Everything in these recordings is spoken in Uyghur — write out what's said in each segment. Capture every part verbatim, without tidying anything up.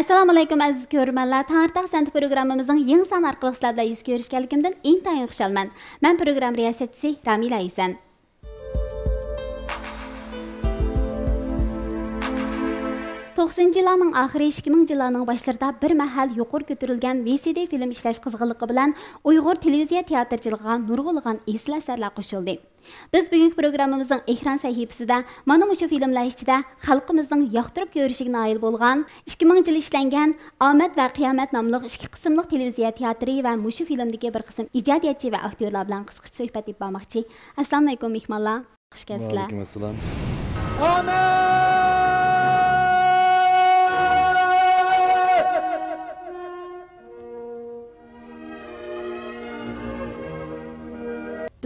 ئەسسالامۇئەلەيكۇم، ئەزىز كۆرۈرمەنلەر! تەڭرىتاغ سەنئىتى پروگراممىمىزنىڭ يېڭى سانى ئارقىلىق سىلەر بىلەن يۈز كۆرۈشكەنلىكىمدىن ئىنتايىن خۇشالمەن. مەن پروگرامما رىياسەتچىسى رامىلە ھۈسەن. توقسىنىنچى يىللارنىڭ ئاخىرى، ئىككى مىڭىنچى يىللارنىڭ باشلىرىدا بىر مەھەل يۇقىرى كۆتۈرۈلگەن ۋى سى دى فىلىم ئىشلەش قىزغىنلىقى بىلەن ئۇيغۇر تېلېۋىزىيە تىياتىرچىلىقىغا نۇرغۇنلىغان ئېسىل ئەسەرلەر قوشۇلدى. بىز بۈگۈنكى پروگراممىمىزنىڭ ئېكران سەھىپىسىدە مانا مۇشۇ فىلىملەر ئىچىدە خەلقىمىزنىڭ ياقتۇرۇپ كۆرۈشىگە نائىل بولغان، ئىككى مىڭىنچى يىلى ئىشلەنگەن ئامەت ۋە قىيامەت ناملىق ئىككى قىسىملىق تېلېۋىزىيە تىياتىرى ۋە مۇشۇ فىلىمدىكى بىر قىسىم ئىجادىيەتچى ۋە ئاكتيورلار بىلەن قىسقىچە سۆھبەت ئېلىپ بارماقچى. ئەسسالامۇئەلەيكۇم، مېھمانلار! خۇش كەپسىلەر. ۋەئەلەيكۇم ئەسسالام.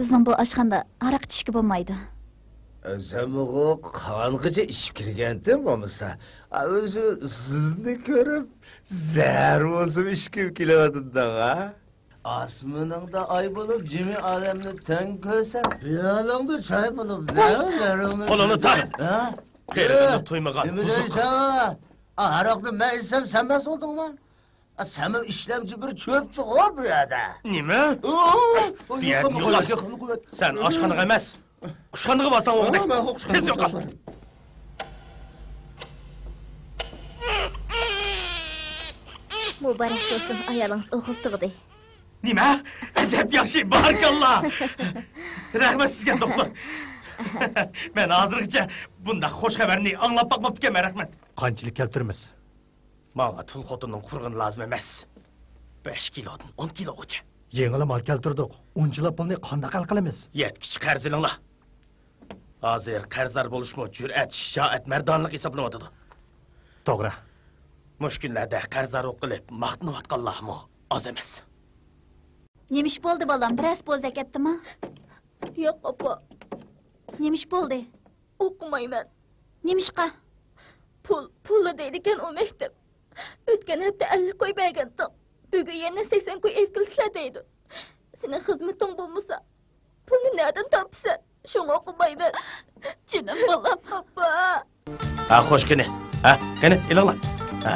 بىزنىڭ بۇ ئاشخانىدا ھاراق ئىچىشكە بولمايدۇ. سەنمۇ قانغىچە ئىچىپ كىرگەنتىڭ بولمىسا. ئا، ئۆزى سىزنى كۆرۈپ، زەھەر بولسىمۇ ئىچكۈم كېلىۋاتىدۇ ھە؟ ئاسمىنىڭدا ئاي بولۇپ، جىمى ئالەمنى تەڭ كۆرسەم، پىيالەڭدە چاي بولۇپ، نەۋلىرىڭنى قولۇڭنى تارت! ھە؟ قېرىغىنى تويمىغان نېمە بۇزۇق دەيسەن؟ ئا، ھاراقنى مەن ئىچسەم، سەن مەست بولدۇڭمۇ؟ ئا، سەنمۇ ئىشلەمچى بىر چۆپچىغۇ بۇ يەردە. نېمە؟ ئۇ، ئۇ، بۇ يەردىن يوقال، يوقال. يېقىمنى قويۇۋەت. سەن ئاشخانىغا ئەمەس، قۇشخانىغا بارساڭ بولغۇدەك. ئا، مەن قۇشخانىغا تېز يوقال. مۇبارەك بولسۇن، ئايالىڭىز ئوغۇل تۇغدى. نېمە؟ ئەجەب ياخشى، بارىكاللا! رەھمەت سىزگە، دوختۇر. مەن ھازىرغىچە بۇنداق خوش خەۋەرنى ئاڭلاپ باقماپتىكەنمەن، رەھمەت. قانچىلىك كەلتۈرىمىز؟ ماڭا تۇل خوتۇننىڭ قۇرغىنى لازىم ئەمەس. بەش كىلودىن ئون كىلوغىچە. يېڭىلا مال كەلتۈردۇق. ئۇنچىلا پۇلنى قانداق ھەل قىلىمىز؟ يەتكۈچە قەرز ئېلىڭلار. ھازىر قەرزدار بولۇشمۇ جۈرئەت، شىجائەت، مەردانىلىق ھېسابلىنىۋاتىدۇ. توغرا. مۇشۇ كۈنلەردە قەرزدارلىق قىلىپ ماختىنىۋاتقانلارمۇ ئاز ئەمەس. نېمە ئىش بولدى، بالام؟ بىرەرسى بوزەك ئەتتىما؟ ياق، ئاپا. نېمە ئىش بولدى؟ ئوقۇمايمەن. نېمىشقا؟ پۇل، پۇللا دەيدىكەن ئۇ مەكتەپ. ئۆتكەن ھەپتە ئەللىك كوي بەرگەنتىڭ. بۈگۈن يەنە سەكسەن كوي ئېلىپ كېلىسىلەر دەيدۇ. سېنىڭ خىزمىتىڭ بولمىسا، پۇلنى نەدىن تاپىسەن؟ شۇڭا ئوقۇمايمەن. جېنىم بالام. ئاپا. ھە، خوش، قېنى. ھە، قېنى، ئېلىڭلار. ھە.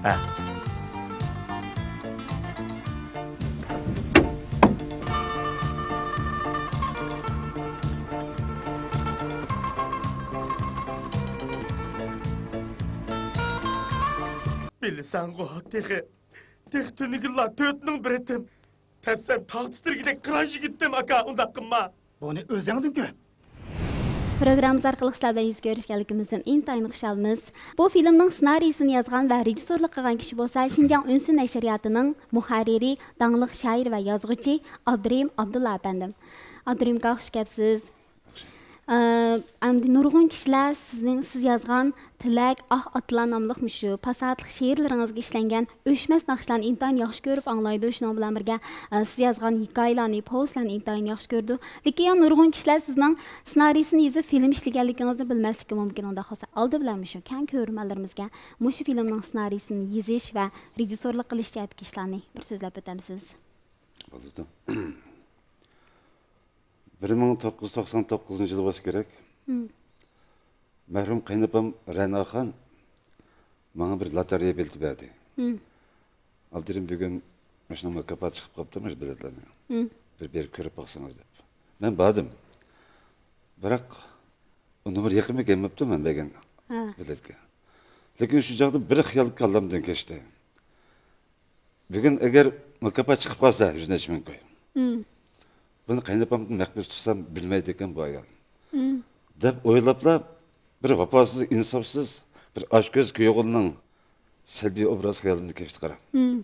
ھە. بىلىسەنغۇ، تېخى، تېخى تۈنۈگۈنلا تۆتنىڭ بىر ئېتىم. تەپسەم تاغ تىترىگۈدەك قىران يىگىتتىم، ئاكا، ئۇنداق قىلما. بۇنى ئۆزۈڭدىن كۆر. پروگراممىمىز ئارقىلىق سىلەر بىلەن يۈز كۆرۈشكەنلىكىمىزدىن ئىنتايىن خۇشالمىز. بۇ فىلىمنىڭ سېنارىيسىنى يازغان ۋە رېژىسسورلۇق قىلغان كىشى بولسا شىنجاڭ ئۈنسىن نەشرىياتىنىڭ مۇھەررىرى، داڭلىق شائىر ۋە يازغۇچى ئابدۇرېھىم ئابدۇللا ئەپەندىم. ئابدۇرېھىم ئاكا، خۇش كەپسىز. ئە، ئەمدى نۇرغۇن كىشىلەر سىزنىڭ، سىز يازغان تىلەك، ئاھ ئاتىلار ناملىق مۇشۇ پاساھەتلىك شېئىرلىرىڭىزغا ئىشلەنگەن ئۆچمەس ناخشىلارنى ئىنتايىن ياخشى كۆرۈپ ئاڭلايدۇ. شۇنىڭ بىلەن بىرگە، ئە، سىز يازغان ھېكايىلەرنى، پوۋېستلارنى ئىنتايىن ياخشى كۆرىدۇ. لېكىن يەنە نۇرغۇن كىشىلەر سىزنىڭ سېنارىيسىنى يېزىپ، فىلىم ئىشلىگەنلىكىڭىزنى بىلمەسلىكى مۇمكىن. ئۇنداق بولسا، ئالدى بىلەن مۇشۇ كەڭ كۆرۈرمەنلىرىمىزگە مۇشۇ فىلىمنىڭ سېنارىيسىنى يېزىش ۋە رېژىسسورلۇق قىلىش جەھەتتىكى ئىشلارنى بىر سۆزلەپ ئۆتەمسىز؟ بولىدۇ. بىر مىڭ توققۇز يۈز توقسان توققۇزىنچى يىلى بولسا كېرەك. مم. مەرھۇم قېيىنئاپام رەناخان ماڭا بىر لاتارىيە بېلىتى بەردى. مم. ئابدۇرېھىم، بۈگۈن مۇشۇنىڭ مۇكاپاتى چىقىپ قاپتۇ، مۇشۇ بېلەتلەرنى. مم. بىر بېرىپ كۆرۈپ باقسىڭىز دەپ. مەن باردىم. بىراق، ئۇ نومۇر يېقىنمۇ كەلمەپتۇ مەن بەرگەن، ھە، بېلەتكە. لېكىن شۇ چاغدا بىر خىيال كاللامدىن كەچتى. بۈگۈن ئەگەر مۇكاپات چىقىپ قالسا، يۈز نەچچە مىڭ كوي. مم. بۇنى قېيىنئاپامدىن مەخپىي تۇتسام، بىلمەيدىكەن بۇ ئايال. مم. دەپ ئويلاپلا، بىر ۋاپاسىز، ئىنساپسىز، بىر ئاچكۆز كۈيئوغۇلنىڭ سەلبىي ئوبرازى خىيالىمدىن كەچتى قارا. مم.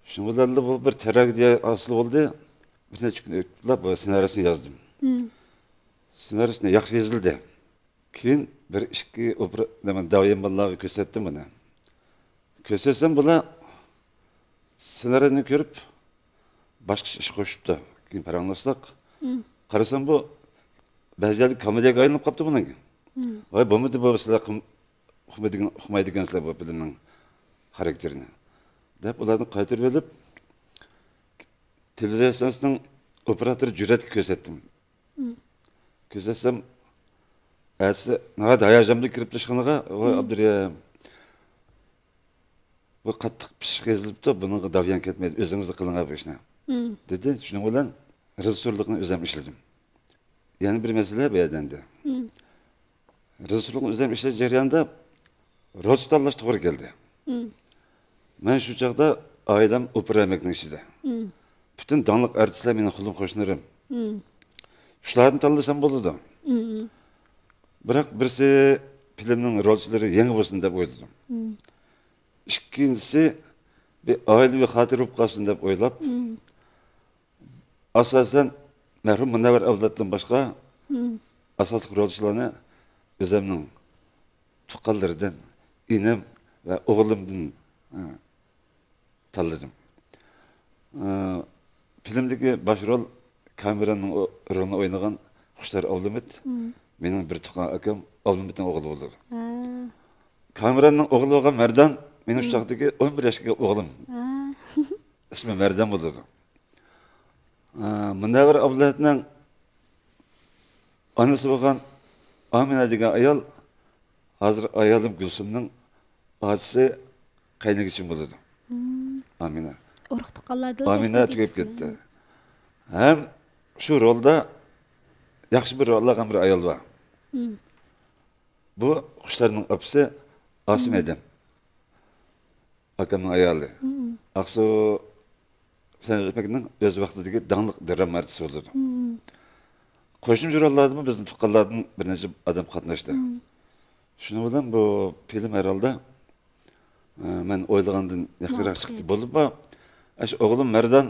شۇنىڭ بىلەنلا بۇ بىر تراگېدىيە ھاسىل بولدى. بىر نەچچە كۈن ئۆتۈپلا بۇ سېنارىيسىنى يازدىم. مم. سېنارىيسىنى ياخشى يېزىلدى. كېيىن بىر ئىككى ئوپېرا، نېمە، داۋايىمباللارغا كۆرسەتتىم بۇنى. كۆرسەتسەم، بۇلار سېنارىينى كۆرۈپ، باشقىچە ئىش قوشۇپتۇ. كېيىن پاراڭلاشتۇق. مم. قارىسام، بۇ بەزى يەردە كومېدىيەگە ئايلىنىپ قاپتۇ بۇنىڭكى. مم. ۋاي، بولمىدى بۇ، سىلەر قىم-، ئۇقمايدىغان، ئۇقمايدىكەنسىلەر بۇ فىلىمنىڭ خاراكتېرىنى، دەپ، ئۇلاردىن قايتۇرۇۋېلىپ، تېلېۋىزىيە ئىستانسىسىنىڭ ئوپېراتورى جۈرئەتكە كۆرسەتتىم. مم. كۆرسەتسەم، ئەتىسى ناھايىتى ھاياجان بىلەن كىرىپتۇ ئىشخانىغا. ۋاي، مم، ئابدۇرېھىم، بۇ قاتتىق پىششىق يېزىلىپتۇ، بۇنىڭغا داۋيان كەتمەيدۇ، ئۆزىڭىزلا قىلىڭلار بۇ ئىشنى، دېدى. شۇنىڭ بىلەن رېژىسسورلۇقنى ئۆزۈم ئىشلىدىم. يەنە بىر مەسىلە بۇ يەردە ئەمدى. رېژىسسورلۇقنى ئۆزۈم ئىشلەش جەريانىدا رولچى تاللاش توغرا كەلدى. مەن شۇ چاغدا ئائىلەم ئوپېرا ئەمگىكىنىڭ ئىچىدە. پۈتۈن داڭلىق ئارتىسلار مېنىڭ قولۇم قوشنىلىرىم. شۇلاردىن تاللىسام بولىدۇ. بىراق بىرسى فىلىمنىڭ رولچىلىرى يېڭى بولسۇن دەپ ئويلىدىم. ئىككىنچىسى بىر ئائىلىۋى خاتىرە بولۇپ قالسۇن دەپ ئويلاپ، ئاساسەن، مەرھۇم مۇنەۋۋەر ئابلەتتىن باشقا ئاساسلىق رولچىلارنى ئۆزۈمنىڭ تۇغقانلىرىدىن، ئىنىم ۋە ئوغلۇمدىن، ئە، تاللىدىم. ئە، فىلىمدىكى باش رول كامېروننىڭ ئو-، رولىنى ئوينىغان خۇشتار ئابلىمىت مېنىڭ بىر تۇغقان ئاكام ئابلىمىتنىڭ ئوغلى بولىدۇ. كامېروننىڭ ئوغلى بولغان مەردان مېنىڭ شۇ چاغدىكى ئون بىر ياشتىكى ئوغلۇم. ئىسمى مەردان بولىدۇ. ئە، مۇنەۋۋەر ئابلەتنىڭ ئانىسى بولغان ئامىنە دېگەن ئايال ھازىر ئايالىم گۈلسۈمنىڭ ئاچىسى، قەينىگىچىم بولىدۇ. ئامىنە. ئۇرۇق تۇغقانلاردىن ئامىنە تۈگەپ كەتتى. ھەم شۇ رولدا ياخشى بىر رول ئالغان بىر ئايال بار. بۇ خۇشتارنىڭ ئاپىسى ئاسىم ھەدەم. ئاكامنىڭ ئايالى. ئاقسۇ سەنئەت ئۆمىكىنىڭ ئۆز ۋاقتىدىكى داڭلىق دراما ئارتىسى بولىدۇ. قوشنىمىز روللاردىمۇ بىزنىڭ تۇغقانلاردىن بىر نەچچە ئادەم قاتناشتى. شۇنىڭ بىلەن بۇ فىلىم ھەر ھالدا، ئە، مەن ئويلىغاندىن ياخشىراق چىقتى. مۇۋەپپەقىيەت. بولۇپمۇ، ئاشۇ ئوغلۇم مەردان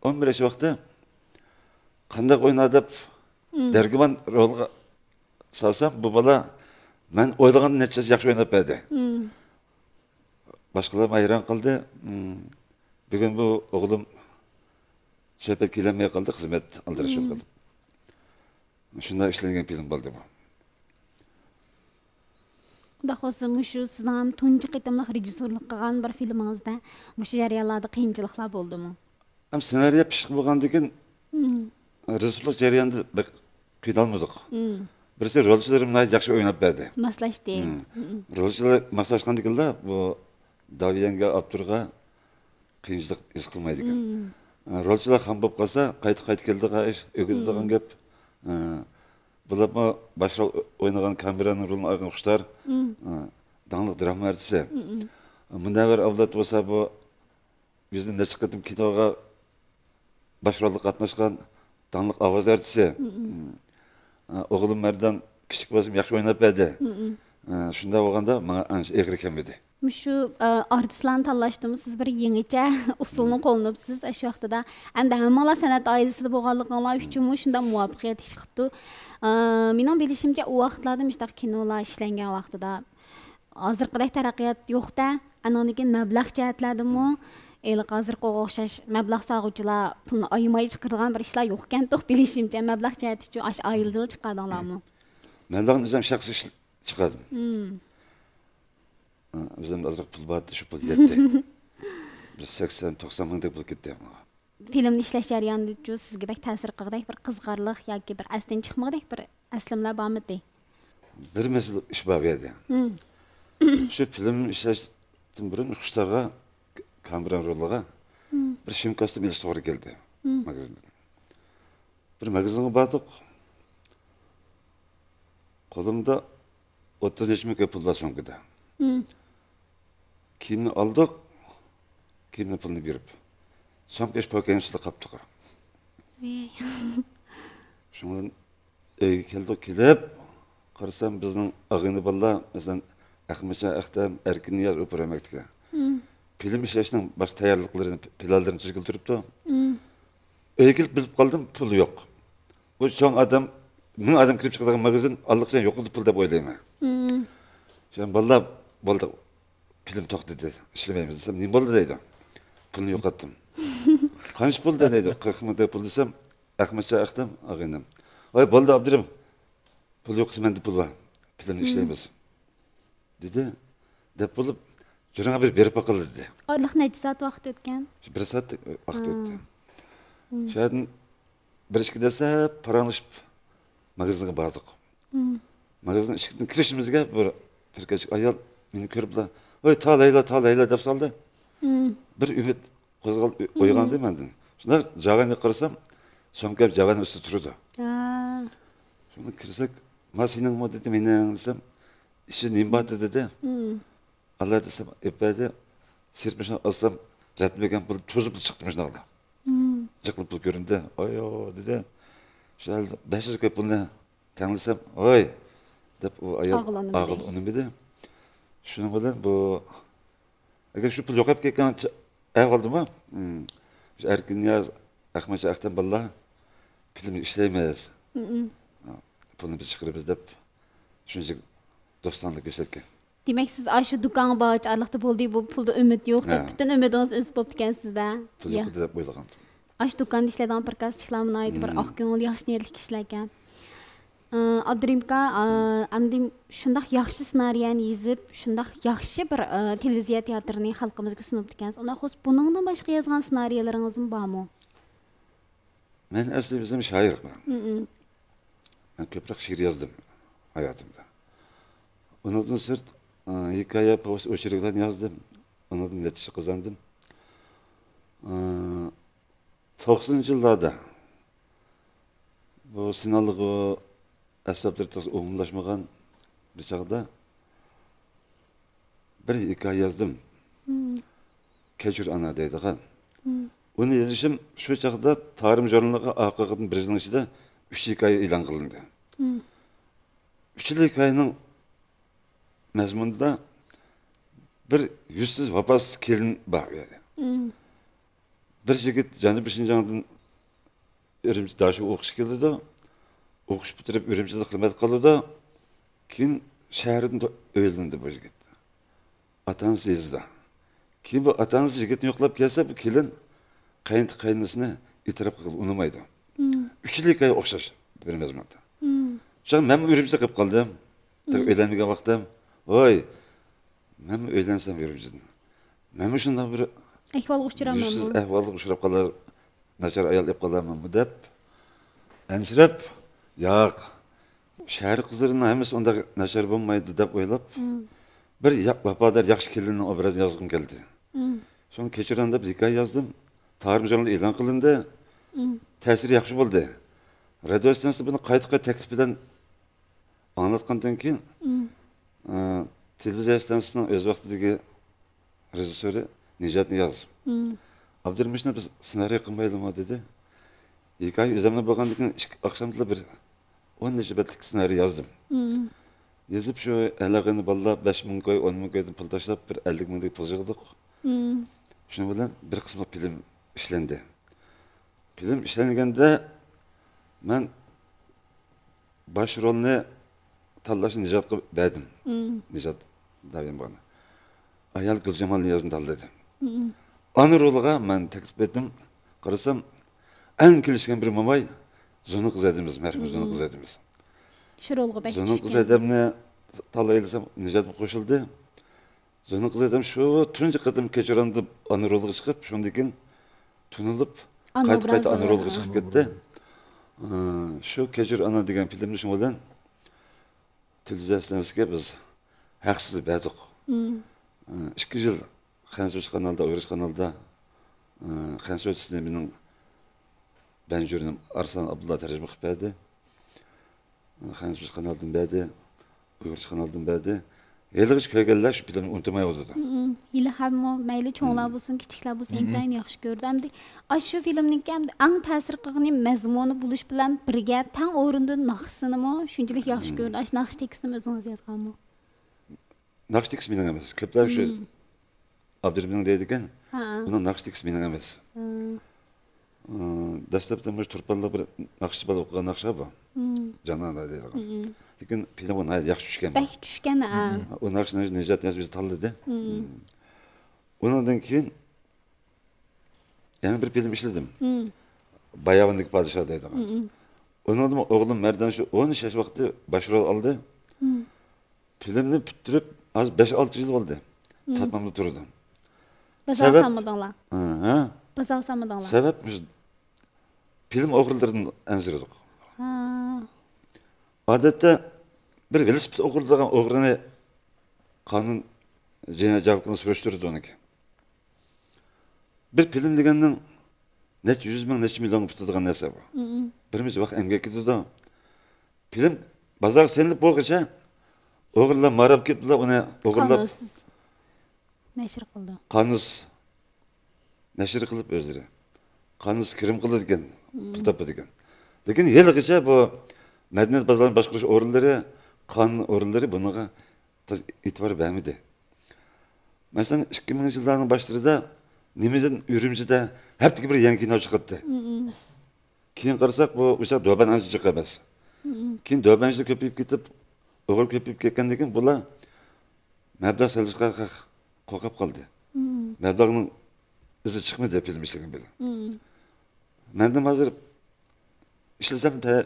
ئون بىر ياش ۋاقتى قانداق ئوينار دەپ دەرگۇمان رولغا سالسام، بۇ بالا مەن ئويلىغاندىن نەچچە ياخشى ئويناپ بەردى. باشقىلارمۇ ھەيران قالدى. بۈگۈن بۇ ئوغلۇم سۆھبەت كېلەلمەي قالدى، خىزمەت ئالدىراش بولۇپ قېلىپ. شۇنداق ئىشلەنگەن فىلىم بولدى بۇ. قانداق بولسا، مۇشۇ سىزنىڭ ھەم تۇنجى قېتىملىق رېژىسسورلۇق قىلغان بىر فىلىمىڭىزدا مۇشۇ جەريانلاردا قىيىنچىلىقلار بولدىمۇ؟ ھەم سېنارىيە پىششىق بولغاندىن كېيىن، رېژىسسورلۇق جەريانىدا بەك قىينالمىدۇق. بىرسى، رولچىلىرىم ناھايىتى ياخشى ئويناپ بەردى. ماسلاشتى. رولچىلار ماسلاشقاندىن كېيىنلا بۇ داۋيەنگە، ئاپتورغا قىيىنچىلىق ھېس قىلمايدىكەن. ئە، رولچىلار خام بولۇپ قالسا، قايتا-قايتا كېلىدىغان ئىش، ئۆگىتىدىغان گەپ. ئە، بولۇپمۇ باش رول ئوينىغان، كامېرانىڭ رولىنى ئالغان خۇشتار، ئە، داڭلىق دراما ئارتىسى. مۇنەۋۋەر ئابلەت بولسا، بۇ يۈزدىن نەچچە قېتىم كىنوغا باش رولدا قاتناشقان داڭلىق ئاۋاز ئارتىسى. ئە، ئوغلۇم مەردان كىچىك بولسىمۇ ياخشى ئويناپ بەردى. ئە، شۇنداق بولغاندا ماڭا ئانچە ئېغىر كەلمىدى. مۇشۇ، ئە، ئارتىسلارنى تاللاشتىمۇ سىز بىر يېڭىچە ئۇسۇلنى قوللىنىپسىز. ئاشۇ ۋاقتىدا ئەمدى ھەممىڭلار سەنئەت ئائىلىسىدە بولغانلىقىڭلار ئۈچۈنمۇ شۇنداق مۇۋەپپەقىيەتلىك چىقىپتۇ. ئە، مېنىڭ بىلىشىمچە، ئۇ ۋاقىتلاردا مۇشۇنداق كىنولار ئىشلەنگەن ۋاقتىدا ھازىرقىدەك تەرەققىيات يوق-دە، ئانىڭدىن كېيىن مەبلەغ جەھەتلەردىمۇ ھېلىقى ھازىرقىغا ئوخشاش مەبلەغ سالغۇچىلار پۇلنى ئايىماي چىقىرىدىغان بىر ئىشلار يوقكەنتۇق، بىلىشىمچە. مەبلەغ جەھەتى شۇ ئاشۇ ئائىلىدىلا چىقاردىڭلارمۇ؟ مەبلەغنى ئۆزۈم شەخسىي ئىش-، چىقاردىم. ئۆزۈمدە ئازراق پۇل بارتى، شۇ پۇل يەتتى. بىر سەكسەن، توقسان مىڭدەك پۇل كەتتى. فىلىمنى ئىشلەش جەريانىدىچۇ سىزگە بەك تەسىر قىلغۇدەك بىر قىزىقارلىق ياكى بىر ئەستىن چىقمىغۇدەك بىر ئەسلىمىلەر بارمىدى؟ بىر مەسىلە ئىش بار بۇ يەردە. شۇ فىلىم ئىشلەشتىن بۇرۇن خۇشتارغا، كامېرون رولىغا بىر شىم كاستيۇم ئېلىش توغرا كەلدى ماگىزىندىن. بىر ماگىزىنغا باردۇق. قولۇمدا ئوتتۇز نەچچە مىڭ كوي پۇل بار سومكىدا. كىيىمنى ئالدۇق، كىيىمنى پۇلنى بېرىپ، سومكا ئىش پوكەينىڭ ئۈستىدە قاپتۇ. شۇڭا ئۆيگە كەلدۇق، كېلىپ قارىسام، بىزنىڭ ئاغىنە بالىلار، مەسىلەن، ئەخمەتجان ئەختەم، ئەركىن نىياز ئوپېرا مەكتىپىگە فىلىم ئىشلەشنىڭ باشقا تەييارلىقلىرىنى، پىلانلىرىنى تۈزگىلى تۇرۇپتۇ. ئۆيگە كېلىپ بىلىپ قالدىم، پۇل يوق. بۇ چوڭ ئادەم، مىڭ ئادەم كىرىپ چىقىدىغان ماگىزىن ئاللىقاچان يوقىدى پۇل دەپ ئويلايمەن. شۇڭا بالىلار، بولدى، فىلىم توختىدى، ئىشلىمەيمىز دېسەم، نېمە بولدى دەيدۇ. پۇلنى يوقاتتىم. قانچە پۇل دەيدۇ، قىرىق مىڭ دەپ پۇل دېسەم، ئەخمەتجان ئەختەم ئاغىنەم، ۋاي بولدى ئابدۇرېھىم، پۇل يوق دېسە مەندە پۇل بار، فىلىمنى ئىشلەيمىز، دېدى. دەپ بولۇپ، جۈرۈڭ بىر بېرىپ باقىلى دېدى. ئارىلىق نەچچە سائەت ۋاقىت ئۆتكەن؟ بىر سائەتتەك ۋاقىت ئۆتتى. شۇ يەردىن بىر ئىككى دەسسەپ پاراڭلىشىپ ماگىزىنغا باردۇق. ماگىزىن ئىشىكتىن كىرىشىمىزگە بىر، بىر كەچلىك ئايال مېنى كۆرۈپلا، ۋاي تالەيلا، تالەيلا دەپ سالدى. مم. بىر ئۈمىد قوزغال-، ئويغاندى مەندىن. شۇنداق جاۋاننى قارىسام، سومكام جاۋاننىڭ ئۈستىدە تۇرىدۇ. ھا. شۇنى كىرسەك، «ما سېنىڭمۇ؟» دېدى، «مېنىڭ» دېسەم، «ئىچىدە نېمە بار؟» دېدى. مم. «ئاللا» دېسەم، ئېلىپ بەردى. سىرتمۇ شۇنداق ئالسام، رەتمىگەن پۇل، توزۇپ چىقتى مۇشۇنداقلا. مم. جىقلا پۇل كۆرۈندى. «ئايو» دېدى. شۇ ھالدا بەش يۈز كوي پۇلنى تەڭلىسەم، «ھوي» دەپ ئۇ ئايال ئاغىل ئۇنىمىدى. ئاغىل ئۇنىمىدى. شۇنىڭ بىلەن بۇ، ئەگەر شۇ پۇل يوقاپ كەتكەن چ-، ئەھۋالدىمۇ، مم، شۇ ئەركىننىياز، ئەخمەتجان، ئەختەم بالىلار فىلىمدە ئىشلەيمىز. مم. پۇلنى بىز چىقىرىمىز دەپ شۇنچە دوستانە كۆرسەتكەن. دېمەك، سىز ئاشۇ دۇكانغا بارغۇچە ئارىلىقتا بولدى، بۇ پۇلدا ئۈمىد يوق دەپ، ھە، پۈتۈن ئۈمىدىڭىز ئۈزۈپ بوپتىكەن سىزدە. پۇل يا. يوق دەپ ئويلىغانتىم. ئاشۇ دۇكاندا ئىشلەيدىغان بىر قانچە كىشىلەرمۇ ناھايىتى بىر، مم، ئاق كۆڭۈل، ياخشى نىيەتلىك كىشىلەركەن. ئى، ئابدۇرېھىم ئاكا، ئى، ئەمدى شۇنداق ياخشى سېنارىيەنى يېزىپ، شۇنداق ياخشى بىر، ئى، تېلېۋىزىيە تىياتىرىنى خەلقىمىزگە سۇنۇپتىكەنسىز. ئۇنداق بولسا، بۇنىڭدىن باشقا يازغان سېنارىيەلىرىڭىزمۇ بارمۇ؟ مەن ئەسلى ئۆزۈم شائىر. مم. مەن كۆپرەك شېئىر يازدىم ھاياتىمدا. ئۇنىڭدىن سىرت، ئى، ھېكايە، پوۋېست، ئوچېركلارنى يازدىم. ئۇنىڭدىن نەتىجە قازاندىم. ئى، توقسىنىنچى يىللاردا بۇ سىنالغۇ ئەسۋابلىرى تازا ئومۇملاشمىغان بىر چاغدا بىر ھېكايە يازدىم. مم. «كەچۈر، ئانا» دەيدىغان. مم. ئۇنى يېزىشىم شۇ چاغدا تارىم ژۇرنىلىغا ئاخىرقى بىر يىلنىڭ ئىچىدە ئۈچ ھېكايە ئېلان قىلىندى. مم. ئۈچلا ھېكايىنىڭ مەزمۇنىدا بىر يۈزسىز، ۋاپاسىز كېلىن بار ئۇ يەردە. مم. بىر يىگىت جەنۇبىي شىنجاڭدىن ئۈرۈمچى داشۇ ئوقۇشقا كېلىدۇ. ئوقۇش پۈتتۈرۈپ ئۈرۈمچىدە خىزمەت قىلىدۇ. كېيىن شەھەردىن ئۆيلىنىدۇ بۇ يىگىت. ئاتا-ئانىسى يېزىدا. كېيىن بۇ ئاتا-ئانىسى يىگىتنى يوقلاپ كەلسە، بۇ كېلىن قاينىتى قاينىنىسىنى ئېتىراپ قىلغىلى ئۇنىمايدۇ. مم. ئۈچلا ھېكايە ئوخشاش بىر مەزمۇندا. مم. شۇڭا مەنمۇ ئۈرۈمچىدە قېلىپ قالدىم. مم. ئۆيلەنمىگەن ۋاقتىم، ۋاي، مەنمۇ ئۆيلەنسەم ئۈرۈمچىدىن. مەنمۇ شۇنداق بىر ئەھۋالغا ئۇچراماممۇ؟ يۈزسىز ئەھۋالغا ئۇچراپ قالار، ناچار ئايال ئېلىپ قالارمەنمۇ دەپ ئەنسىرەپ، ياق، شەھەر قىزلىرىنىڭ ھەممىسى ئۇنداق ناچار بولمايدۇ دەپ ئويلاپ، مم، بىر يا-، ۋاپادار ياخشى كېلىننىڭ ئوبرازىنى يازغۇم كەلدى. مم. شۇڭا «كەچۈر، ئانا» دەپ ھېكايە يازدىم. تارىم ژۇرنىلىدا ئېلان قىلىندى. مم. تەسىرى ياخشى بولدى. رادىيو ئىستانسىسى بۇنى قايتا-قايتا تەكلىپ بىلەن ئاڭلاتقاندىن كېيىن، مم، ئە، تېلېۋىزىيە ئىستانسىسىنىڭ ئۆز ۋاقتىدىكى رېژىسسورى نىجات نىياز، مم، «ئابدۇرېھىم، ئىشنى بىز سېنارىي قىلمايلىمۇ؟» دېدى. ھېكايە ئۆزۈمنىڭ بولغاندىن كېيىن ئىككى ئاخشامدىلا بىر ئون نەچچە بەتلىك سېنارىي يازدىم. مم. يېزىپ، شۇ ھەلەغىنى بالىلار بەش مىڭ كوي، ئون مىڭ كويدىن پۇل تاشلاپ، بىر ئەللىك مىڭدەك پۇل يىغدۇق. مم. شۇنىڭ بىلەن بىر قىسمى فىلىم ئىشلەندى. فىلىم ئىشلەنگەندە مەن باش رولنى تاللاشنى نىجاتقا بەردىم. مم. نىجات دايىم بارنى. ئايال گۈلجامال نىيازنى تاللىدى. مم. ئانا رولىغا مەن تەكلىپ بەردىم. قارىسام، ئەڭ كېلىشكەن بىر موماي زۇنۇن قىز ھەدىمىز، مەرھۇم زۇنۇن قىز ھەدىمىز. شۇ رولغا بەك زۇنۇن قىز چۈشكەن. ھەدەمنى تاللايلىسام، نىجاتمۇ قوشۇلدى. زۇنۇن قىز ھەدەم شۇ تۇنجى قېتىم «كەچۈر، ئانا» دەپ ئانا رولىغا چىقىپ، شۇندىن كېيىن تونۇلۇپ، ئانا قايتا-قايتا ئانا ئوبرازى. رولىغا چىقىپ كەتتى. ئى، شۇ «كەچۈر، ئانا» دېگەن فىلىمنى شۇنىڭ بىلەن تېلېۋىزىيە ئىستانسىسىگە بىز ھەقسىز بەردۇق. مم. ئى، ئىككى يىل خەنزۇچە قانالدا، ئۇيغۇرچە قانالدا، ئى، خەنزۇچىسىنى مېنىڭ بەنجۈرۈم ئارسلان ئابدۇللا تەرجىمە قىلىپ بەردى. خەنزۇچە قانالدىن بەردى، ئۇيغۇرچە قانالدىن بەردى. ھېلىغىچە كۆرگەنلەر شۇ فىلىمنى ئۇنتۇمايۋاتىدۇ. مم. ھېلىھەممۇ مەيلى چوڭلار، مم، بولسۇن، كىچىكلەر بولسۇن، مم، ئىنتايىن ياخشى كۆرىدۇ. ئەمدى ئاشۇ فىلىمنىڭكى ئەمدى ئەڭ تەسىر قىلغىنى مەزمۇنى بولۇش بىلەن بىرگە تەڭ ئورۇندا ناخشىسىنىمۇ شۇنچىلىك ياخشى، مم، كۆرىدۇ. ئاشۇ ناخشا تېكىستىنى ئۆزىڭىز يازغانمۇ؟ ناخشا تېكىست مېنىڭ ئەمەس. كۆپلەر شۇ، مم، ئابدۇرېھىمنىڭ دەيدىكەن. ھە. ئۇنىڭ ناخشا تېكىست مېنىڭ ئەمەس. ھە. ئى، دەسلەپتە مۇشۇ تۇرپانلىق بىر ناخشىچى بالا ئوقۇغان ناخشا بار. مم. جانان دەيدىغان. مم. لېكىن فىلىمغا ناھايىتى ياخشى چۈشكەن. بەك چۈشكەن، ھە. مم. ئۇ ناخشىنى نىجات نىياز ئۆزى تاللىدى. مم. مم. ئۇنىڭدىن كېيىن يەنە بىر فىلىم ئىشلىدىم. مم. باياۋاندىكى پادىشاھ دەيدىغان. مم. ئۇنىڭدىمۇ ئوغلۇم مەردان شۇ ئون ئۈچ ياش ۋاقتى باش رول ئالدى. مم. فىلىمنى پۈتتۈرۈپ، ھازىر بەش-ئالتە يىل بولدى. مم. تارتمامدا تۇرىدۇ. بازار سەۋەب؟ سالمىدىڭلار؟ ھە، ھە؟ بازار سالمىدىڭلار؟ سەۋەب مۇشۇ فىلىم ئوغرىلىرىدىن ئەنسىرىدۇق. ھا. ئادەتتە بىر ۋېلىسىپىت ئوغرىلىغان ئوغرىنى قانۇن جىنايەت جاۋابكارلىقىنى سۈرۈشتۈرىدۇ ئۇنىڭكى. بىر فىلىم دېگەننىڭ نەچچە يۈز مىڭ، نەچچە مىليونغا پۈتىدىغان نەرسە بۇ. بىرىمىز ۋاق ئەمگەك كېتىدۇ. فىلىم بازارغا سېلىنىپ بولغۇچە ئوغرىلار ماراپ كېلىپلا ئۇنى ئوغرىلاپ، قانۇنسىز نەشر قىلىدۇ. قانۇنسىز نەشر قىلىپ ئۆزلىرى قانۇنسىز كىرىم قىلىدىكەن، پۇل تاپىدىكەن. لېكىن ھېلىغىچە بۇ مەدەنىيەت بازارىنى باشقۇرۇش ئورۇنلىرى، قانۇن ئورۇنلىرى بۇنىڭغا ئېتىبار بەرمىدى. مەسىلەن، ئىككى مىڭىنچى يىللارنىڭ باشلىرىدا نېمىدىن ئۈرۈمچىدە ھەپتىگە بىر يېڭى كىنو چىقاتتى. كېيىن قارىساق، بۇ ئۇ چاغ دۆبەن ئانچە جىق ئەمەس. كېيىن دۆبەنچىلىك كۆپىيىپ كېتىپ، ئوغرى كۆپىيىپ كەتكەندىن كېيىن بۇلار مەبلەغ سېلىشقا قورقۇپ قالدى. مەبلەغنىڭ ئىزى چىقمىدى فىلىم ئىشلىگەن بىلەن. مەندىن ھازىر ئىشلىسەم، تە-،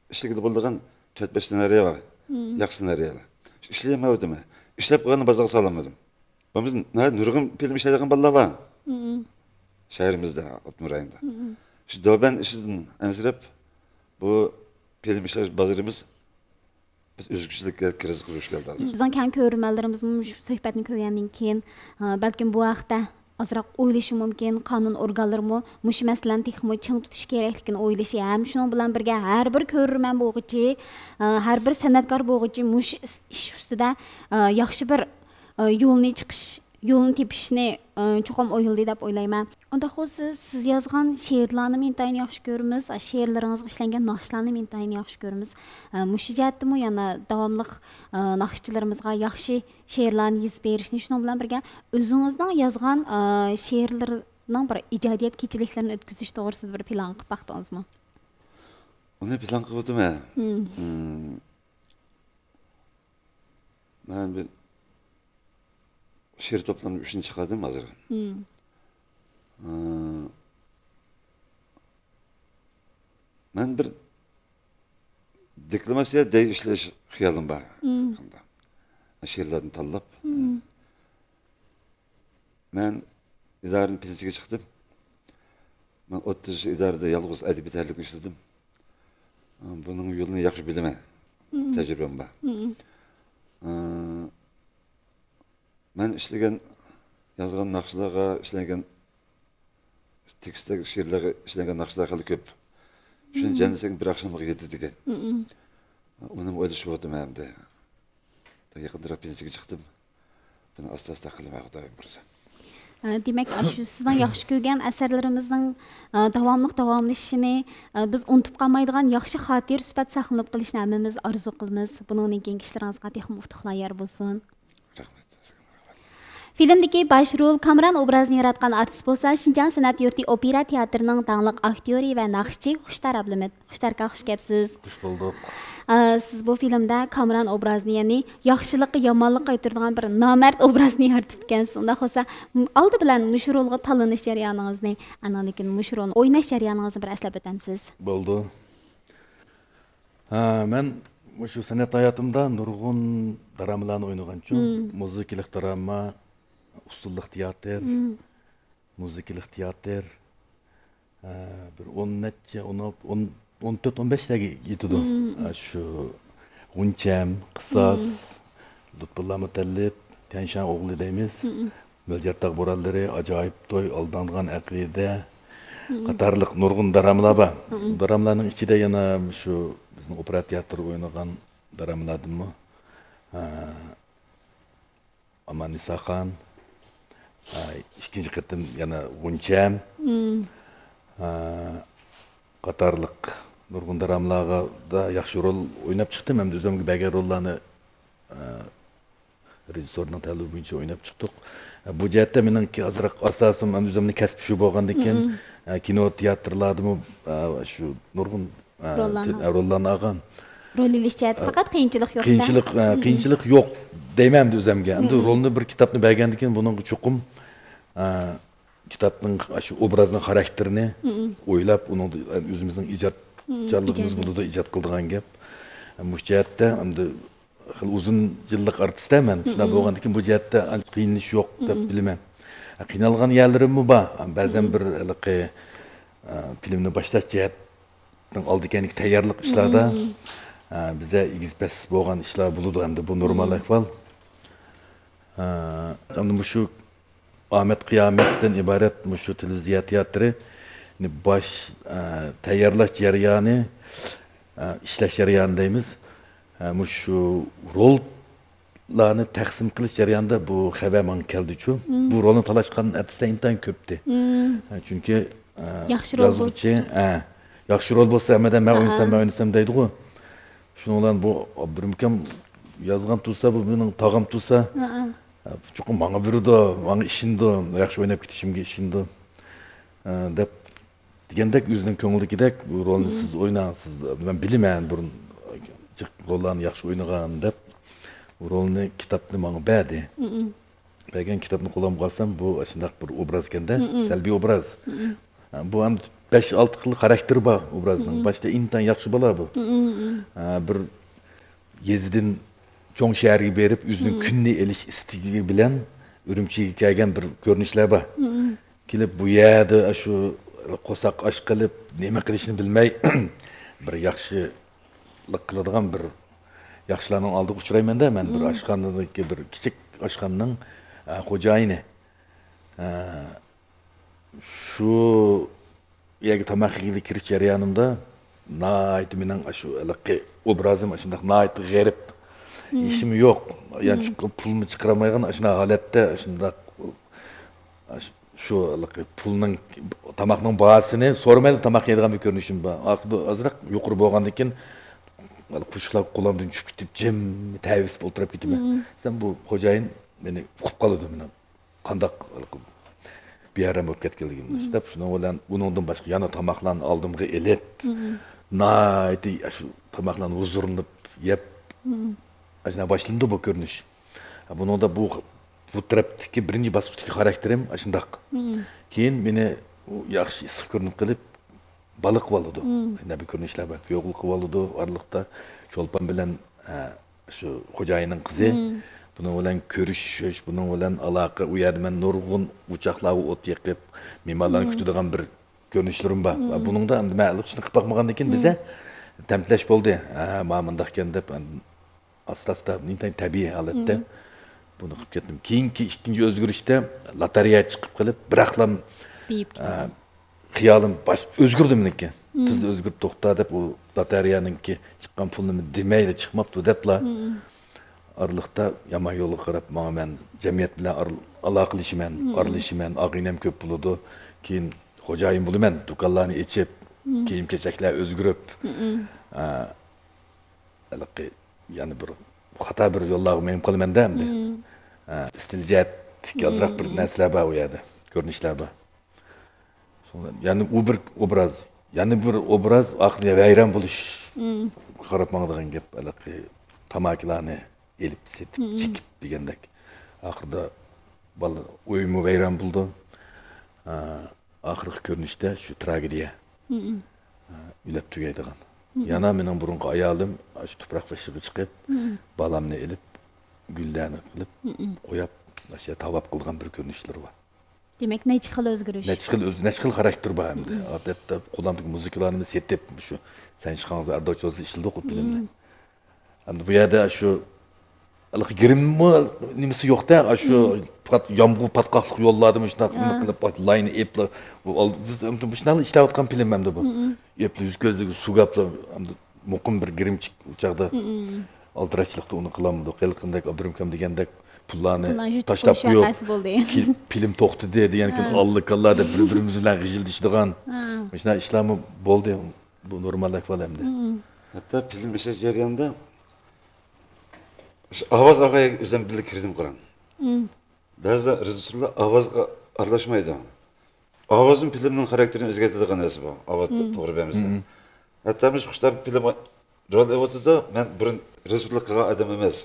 ئىشلىگىلى بولىدىغان تۆت-بەش سېنارىيە بار. ياخشى سېنارىيەلەر. ئىشلىيەلمەيۋاتىمەن. ئىشلەپ قالغاننى بازارغا سالالمىدىم. بولمىسا ناھايىتى نۇرغۇن فىلىم ئىشلەيدىغان بالىلار بار. شەھىرىمىزدە، ئاپتونوم رايوندا. شۇ دۆبەن ئىشىدىن ئەنسىرەپ، بۇ فىلىم ئىشلەش بازىرىمىز بىز ئۆزگىچىلىككە، كىرىزىسقا دۇچ كەلدۇق. بىزنىڭ كەڭ كۆرۈرمەنلىرىمىزمۇ مۇشۇ سۆھبەتنى كۆرگەندىن كېيىن، ئە، بەلكىم بۇ ھەقتە ئازراق ئويلىشى مۇمكىن، قانۇن ئورگانلىرىمۇ مۇشۇ مەسىلىنى تېخىمۇ چىڭ تۇتۇش كېرەكلىكىنى ئويلىشى ھەم شۇنىڭ بىلەن بىرگە ھەر بىر كۆرۈرمەن بولغۇچى، ئە، ھەر بىر سەنئەتكار بولغۇچى مۇشۇ ئىس-، ئىش ئۈستىدە، ئە، ياخشى بىر، ئە، يولنى چىقىش، يولنى تېپىشنى، ئە، چوقۇم ئويلىدى دەپ ئويلايمەن. ئۇنداق بولسا، سىز يازغان شېئىرلارنىمۇ ئىنتايىن ياخشى كۆرىمىز، شېئىرلىرىڭىزغا ئىشلەنگەن ناخشىلارنىمۇ ئىنتايىن ياخشى كۆرىمىز. ئە، مۇشۇ جەھەتتىمۇ يەنە داۋاملىق، ئە، ناخشىچىلىرىمىزغا ياخشى شېئىرلارنى يېزىپ بېرىشنى، شۇنىڭ بىلەن بىرگە ئۆزىڭىزنىڭ يازغان، ئە، شېئىرلىرىنىڭ بىر ئىجادىيەت كېچىلىكلىرىنى ئۆتكۈزۈش توغرىسىدا بىر پىلان قىلىپ باقتىڭىزمۇ؟ ئۇنى پىلان قىلىۋاتىمەن. مم. مم. مەن بىر شېئىر توپلىمىنى ئۈچىنچى چىقاردىم ھازىر. مم. ئى، مەن بىر دېكلاماتسىيە دەي ئىشلەش خىيالىم بار. مم. شېئىرلارنى تاللاپ. مم. مەن ئىدارىنىڭ پېنسىيىگە چىقتىم. مەن ئوتتۇز يىل ئىدارىدە يالغۇز ئەدەبىي تەھرىرلىك ئىشلىدىم. بۇنىڭ يولىنى ياخشى بىلىمەن. مم. تەجرىبەم بار. مم. ئى، مەن ئىشلىگەن، يازغان ناخشىلارغا ئىشلەنگەن، تېكىستلەر، شېئىرلارغا ئىشلەنگەن ناخشىلار خېلى كۆپ. شۇنى مم. جەملىسەك بىر ئاخشامغا يېتىدىكەن. مم. ئۇنىمۇ ئويلىشىۋاتىمەن ئەمدى. يېقىندىراق پېنسىيىگە چىقتىم. بۇنى ئاستا-ئاستا قىلىمەن، خۇدايىم بۇيرۇسا. ئە، دېمەك، ئاشۇ سىزنىڭ ياخشى كۆرگەن ئەسەرلىرىمىزنىڭ، ئە، داۋاملىق داۋاملىشىشىنى، ئە، بىز ئۇنتۇپ قالمايدىغان ياخشى خاتىرە سۈپەت ساقلىنىپ قېلىشىنى ھەممىمىز ئارزۇ قىلىمىز. بۇنىڭدىن كېيىنكى ئىشلىرىڭىزغا تېخىمۇ ئۇتۇقلار يار بولسۇن. رەھمەت. فىلىمدىكى باش رول كامران ئوبرازىنى ياراتقان ئارتىس بولسا شىنجاڭ سەنئەت يۇرتى ئوپېرا تىياتىرىنىڭ داڭلىق ئاكتيورى ۋە ناخشىچى خۇشتار ئابلىمىت. خۇشتار ئاكا، خۇش كەپسىز. خۇش بولدۇق. ئە، سىز بۇ فىلىمدە كامران ئوبرازىنى، يەنى ياخشىلىققا يامانلىق قايتۇرىدىغان بىر نامەرد ئوبرازنى يارىتىپتىكەنسىز. ئۇنداق بولسا، م-، ئالدى بىلەن مۇشۇ رولغا تاللىنىش جەريانىڭىزنى، ئاندىن كېيىن مۇشۇ رولنى ئويناش جەريانىڭىزنى بىر ئەسلەپ ئۆتەمسىز؟ بولدى. ھە، مەن مۇشۇ سەنئەت ھاياتىمدا نۇرغۇن درامىلارنى ئوينىغانچۇ. مم. مۇزىكىلىق دراما، ئۇسسۇللۇق تىياتىر، مم. مۇزىكىلىق تىياتىر، ئە، بىر ئون نەچچە، ئون ئالتە، ئون، ئون تۆت، ئون بەشلەرگە يېتىدۇ. مم. ئە، شۇ غۇنچەم، قىساس، مم. لۇتپۇللا مۇتەللىپ، تيەنشان ئوغلى دەيمىز، مم. مۆلجەرتاغ بورانلىرى، ئاجايىپ توي، ئالدانغان ئەقىدە، مم. قاتارلىق نۇرغۇن دىرامىلار بار. مم. بۇ دىرامىلارنىڭ ئىچىدە يەنە شۇ بىزنىڭ ئوپېرا تىياتىرى ئوينىغان دىرامىلاردىنمۇ، ئە، ئاماننىساخان، ئە، ئىككىنچى قېتىم يەنە غۇنچەم، مم. ئە، قاتارلىق نۇرغۇن دىرامىلاردا ياخشى رول ئويناپ چىقتىم. ھەمدە ئۆزۈمگە بەرگەن روللارنى، ئە، رېژىسسورنىڭ تەلىپى بويىچە ئويناپ چىقتۇق. ئە، بۇ جەھەتتە مېنىڭكى ئازراق ئاساسىم، ھەم ئۆزۈمنىڭ كەسپى شۇ بولغاندىن كېيىن، مم. ئە، كىنو تىياتىرلاردىمۇ، ئە، شۇ نۇرغۇن ئە، روللارنى. تىل-، ئە، روللارنى ئالغان. رول ئېلىش جەھەتتە ئە، پەقەت قىيىنچىلىق يوق-دە؟ قىيىنچىلىق، ئە، مم. قىيىنچىلىق يوق دەيمەن ئەمدى ئۆزۈمگە. ئەمدى مم. رولنى بىر كىتابنى بەرگەندىن كېيىن بۇنىڭغا چوقۇم، ئە، كىتابنىڭ، ئە، شۇ ئوبرازنىڭ خاراكتېرىنى مم. ئويلاپ، ئۇنىڭدا، ئە، ئۆزىمىزنىڭ ئىجادچانلىقىمىز مم، ئىجادىيەت. بولىدۇ، ئىجاد قىلىدىغان گەپ. ئە، مۇشۇ جەھەتتە ئەمدى خېلى ئۇزۇن يىللىق ئارتىستا مەن. شۇنداق مم. بولغاندىكىن بۇ جەھەتتە ئانچە قىينىلىش يوق دەپ مم. بىلىمەن. ئە، قىينالغان يەرلىرىممۇ بار. بەزەن مم. بىر ھېلىقى، ئە، فىلىمنى باشلاش جەھەت ئالدى كەينىدىكى تەييارلىق ئىشلاردا، مم. ئە، بىزە ئېگىز پەس بولغان ئىشلار بولىدۇ، ئەمدى بۇ نورمال مم. ئەھۋال. ئە، ئەمدى مۇشۇ ئامەت قىيامەتتىن ئىبارەت مۇشۇ تېلېۋىزىيە تىياتىرىنى باش، ئە، تەييارلاش جەريانى، ئە، ئىشلەش جەريانى دەيمىز. ئە، مۇشۇ روللارنى تەقسىم قىلىش جەريانىدا بۇ خەۋەر ماڭا كەلدىچۇ. بۇ رولنى تالاشقان ئارتىسلار ئىنتايىن كۆپتى. ئە، چۈنكى، ئە، ياخشى رول يازغۇچى، بولسا. ئە، ياخشى رول بولسا ھەممىدە مەن ئوينىسام، مەن ئوينىسام دەيدىغۇ. شۇنىڭ بىلەن بۇ ئابدۇرېھىم ئاكام يازغان تۇرسا، بۇ مېنىڭ تاغام تۇرسا، چوقۇم ماڭا بېرىدۇ، ماڭا ئىشىنىدۇ، ياخشى ئويناپ كېتىشىمگە ئىشىنىدۇ، ئە، دەپ دېگەندەك، ئۆزىنىڭ كۆڭلىدىكىدەك رولنى سىز ئويناڭ، سىز، مەن بىلىمەن بۇرۇن جىق روللارنى ياخشى ئوينىغان دەپ، رولنى، كىتابنى ماڭا بەردى. بەرگەن كىتابنى قولۇمغا ئالسام، بۇ ئاشۇنداق بىر ئوبراز ئىكەندە، سەلبىي ئوبراز. بۇ ھەم بەش-ئالتە خىل خاراكتېرى بار ئوبرازنىڭ. باشتا ئىنتايىن ياخشى بالا بۇ. بىر يېزىدىن چوڭ شەھەرگە بېرىپ، ئۆزىنىڭ كۈننى ئېلىش ئىستىكى بىلەن ئۈرۈمچىگە كەلگەن بىر كۆرۈنۈشلەر بار. كېلىپ، بۇ يەردە شۇ قورساق ئاچ قىلىپ، نېمە قىلىشنى بىلمەي، بىر ياخشىلىق قىلىدىغان بىر ياخشىلارنىڭ ئالدىغا ئۇچرايمەن-دە، مەن بىر ئاشخانىدىكى، بىر كىچىك ئاشخانىنىڭ، ئە، خوجايىنى. ئە، شۇ يەرگە تاماق يېگىلى كىرىش جەريانىمدا ناھايىتى مېنىڭ ئاشۇ ھېلىقى ئوبرازىم ئاشۇنداق ناھايىتى غېرىب. ئىشىم يوق. يانچۇققا پۇلمۇ چىقىرالمايدىغان ئاشۇنداق ھالەتتە، ئاشۇنداق، ئاش-، شۇ ھېلىقى پۇلنىڭ، تاماقنىڭ باھاسىنى سورىمايلا تاماق يەيدىغان بىر كۆرۈنۈشۈم بار. ئاخىرىدا ئازراق يۇقىرى بولغاندىن كېيىن، قوشۇقلار قولۇمدىن چۈشۈپ كېتىپ، جىم تەۋىسىپ ئولتۇرۇپ كېتىمەن. دېسەم، بۇ خوجايىن مېنى ئۇقۇپ قالىدۇ مېنىڭ. قانداق بىئارام بولۇپ كەتكەنلىكىمنى دەپ، شۇنىڭ بىلەن ئۇنىڭدىن باشقا يەنە تاماقلارنى ئالدىمغا ئېلىپ، ناھايىتى شۇ تاماقلارنى ھۇزۇرلىنىپ يەپ، ئاشۇنداق باشلىنىدۇ بۇ كۆرۈنۈش. بۇنىڭدا بۇ، بۇ تەرەپتىكى بىرىنچى باسقۇچتىكى خاراكتېرىم ئاشۇنداق. كېيىن مېنى ئۇ ياخشى ئىسسىق كۆرۈنۈپ قېلىپ، بالا قىلىۋالىدۇ. يەنە بىر كۆرۈنۈشلەر بار. كۆيۈكلۈك قىلىۋالىدۇ. ئارىلىقتا چولپان بىلەن، ئە، شۇ خوجايىننىڭ قىزى. بۇنىڭ بىلەن كۆرۈشۈش، بۇنىڭ بىلەن ئالاقە. ئۇ يەردە مەن نۇرغۇن ئوچاقلارغا ئوت يېقىپ، مېھمانلارنى كۈتىدىغان بىر كۆرۈنۈشلىرىم بار. ۋە بۇنىڭدا ئەمدى مەن شۇنى قىلىپ باقمىغاندىن كېيىن بىزە تەمتىلەش بولدى. ھە، ما مۇنداق ئىكەن دەپ، ئاستا-ئاستا، ئىنتايىن تەبىئىي ھالەتتە بۇنى قىلىپ كەتتىم. كېيىنكى ئىككىنچى ئۆزگىرىشتە لاتارىيە چىقىپ قېلىپ، بىراقلا، بېيىپ ئە، كېتىدۇ. خىيالىم باش-، ئۆزگىرىدۇ مېنىڭكى. تېزلا ئۆزگىرىپ توختا دەپ، ئۇ لاتارىيەنىڭكى چىققان پۇلنى دېمەيلا چىقماپتۇ دەپلا، ئارىلىقتا يامان يولغا قاراپ ماڭىمەن، جەمئىيەت بىلەن ئار-، ئالاقىلىشىمەن، ئارىلىشىمەن، ئاغىنەم كۆپ بولىدۇ. كېيىن خوجايىن بولىمەن، دۇكانلارنى ئېچىپ، كىيىم-كېچەكلەر ئۆزگىرىپ، ئە، ھېلىقى، يەنە بىر خاتا بىر يوللارغا مېڭىپ قالىمەن-دە ئەمدى. ئە، ئىستىل جەھەتتىكى ئازراق بىر نەرسىلەر بار ئۇ يەردە، كۆرۈنۈشلەر بار. يەنە ئۇ بىر ئوبراز، يەنە بىر ئوبراز ئاخىرى ۋەيران بولۇش. قاراپ ماڭىدىغان گەپ، ھېلىقى تاماكىلارنى ئېلىپ سېتىپ، چېكىپ دېگەندەك. ئاخىرىدا بالا ئۆيمۇ ۋەيران بولىدۇ. ئا، ئاخىرقى كۆرۈنۈشتە شۇ تراگېدىيە. ئا، ئۆلۈپ تۈگەيدىغان. يەنە مېنىڭ بۇرۇنقى ئايالىم شۇ تۇپراق بېشىغا چىقىپ، بالامنى ئېلىپ، گۈللەرنى قىلىپ، قويۇپ، ئاشۇ تاۋاپ قىلىدىغان بىر كۆرۈنۈشلىرى بار. دېمەك، نەچچە خىل ئۆزگىرىش. نەچچە خىل ئۆز-، نەچچە خىل خاراكتېر بار ئەمدى. ئادەتتە قولامدىكى مۇزىكىلارنى سېتىپ، شۇ سەن چىققانسەن ئەردوچ بولسا ئىشلىدۇق قۇ فىلىمنى. ئەمدى بۇ يەردە شۇ ھېلىقى گىرىممۇ نېمىسى يوق-دە، شۇ پات-، يامغۇر پاتقاقلىق يوللاردا مۇشۇنداق نېمە قىلىپ، لاينى ئېپلا، بۇ ئال-، بىز ئەمدى مۇشۇنداقلا ئىشلەۋاتقان فىلىم ئەمدى بۇ. ئېپلا يۈز كۆزلۈكى سۇگاپلا ئەمدى مۇقىم بىر گىرىمچىك ئۇ چاغدا ئالدىراشچىلىقتا ئۇنى قىلالمىدۇق. ھېلىقىندەك ئابدۇرېھىم ئاكام دېگەندەك پۇللارنى پۇللارنى يۇتۇپ تاشلاپ قويۇش قويۇپ، ۋەقەسى بولدى. كېلىپ فىلىم توختىدى دېگەن كېيىن ئاللا كاللا دەپ بىر-بىرىمىز بىلەن غىژىلدىشىدىغان مۇشۇنداق ئىشلارمۇ بولدى. بۇ نورمال ئەھۋال ئەمدى. ھەتتا فىلىم ئىشلەش جەريانىدا شۇ ئاۋاز ئاغايىگە ئۆزۈم بىللە كىردىم قاراڭ. بەزىدە رېژىسسورلار ئاۋازغا ئارىلاشمايدۇ. ئاۋازمۇ فىلىمنىڭ خاراكتېرىنى ئۆزگەرتىدىغان نەرسە بۇ. ئاۋاز توغرا بەرمىسە. ھەتتا مۇشۇ قۇشلار فىلىمغا رول ئېلىۋاتىدۇ. مەن بۇرۇن رېژىسسورلۇق قىلغان ئادەم ئەمەس.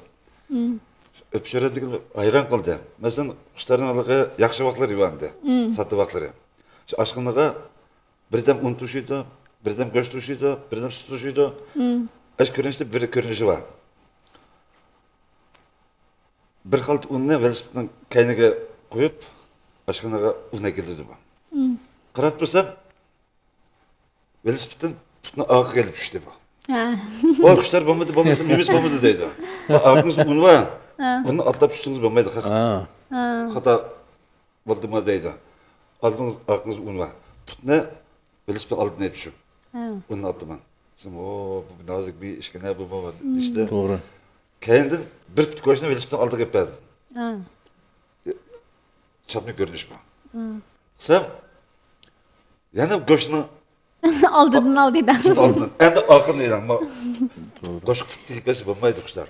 ئۆپۈشۈرەمدىكىن ھەيران قالدىم. مەسىلەن، قۇشلارنىڭ ھېلىقى ياخشى ۋاقىتلىرى يوق ئەمدى. ساتا ۋاقىتلىرى. شۇ ئاشخانىغا بىردەم ئۇن توشۇيدۇ، بىردەم گۆش توشۇيدۇ، بىردەم سۈت توشۇيدۇ. ئاشۇ كۆرۈنۈشتە بىر كۆرۈنۈشى بار. بىر خالتا ئۇننى ۋېلىسىپىتنىڭ كەينىگە قويۇپ، ئاشخانىغا ئۇن ئەكېلىدۇ بۇ. قاراپ تۇرسام، ۋېلىسىپىتتىن پۇتنىڭ ئاقىغا كېلىپ چۈشتى بۇ. ۋاي، قۇشلار بولمىدى، بولمىسا نېمىسى بولمىدى دەيدۇ. ئاقىڭىز ئۇن بار، ئۇننى ئاتلاپ چۈشسىڭىز بولمايدۇ، خەق. خاتا. بولدىما دەيدۇ. ئالدىڭىز، ئارقىڭىز ئۇن بار. پۇتنى ۋېلىسىپىتنىڭ ئالدىنى يېپىشىپ، ھە، ئۇننى ئاتىمەن. دېسەم، ئو، بۇ نازۇك بىر ئىشكەن، بۇ، بۇ، بۇ، دېيىشتى. توغرا. كەينىدىن بىر پۇت گۆشنى ۋېلىسىپىتنىڭ ئالدىغا ئېلىپ بەردىم. ھە. چاتما كۆرۈنۈش بۇ. ھە. دېسەم، يەنە گۆشنىڭ ئالدىدىن ئالدى دە. ئالدىدىن. ئەمدى ئارقىدىن ئېلىڭ. ما-، توغرا. گۆش پۇت تېگىپ كەتسە بولمايدۇ، قۇشلار.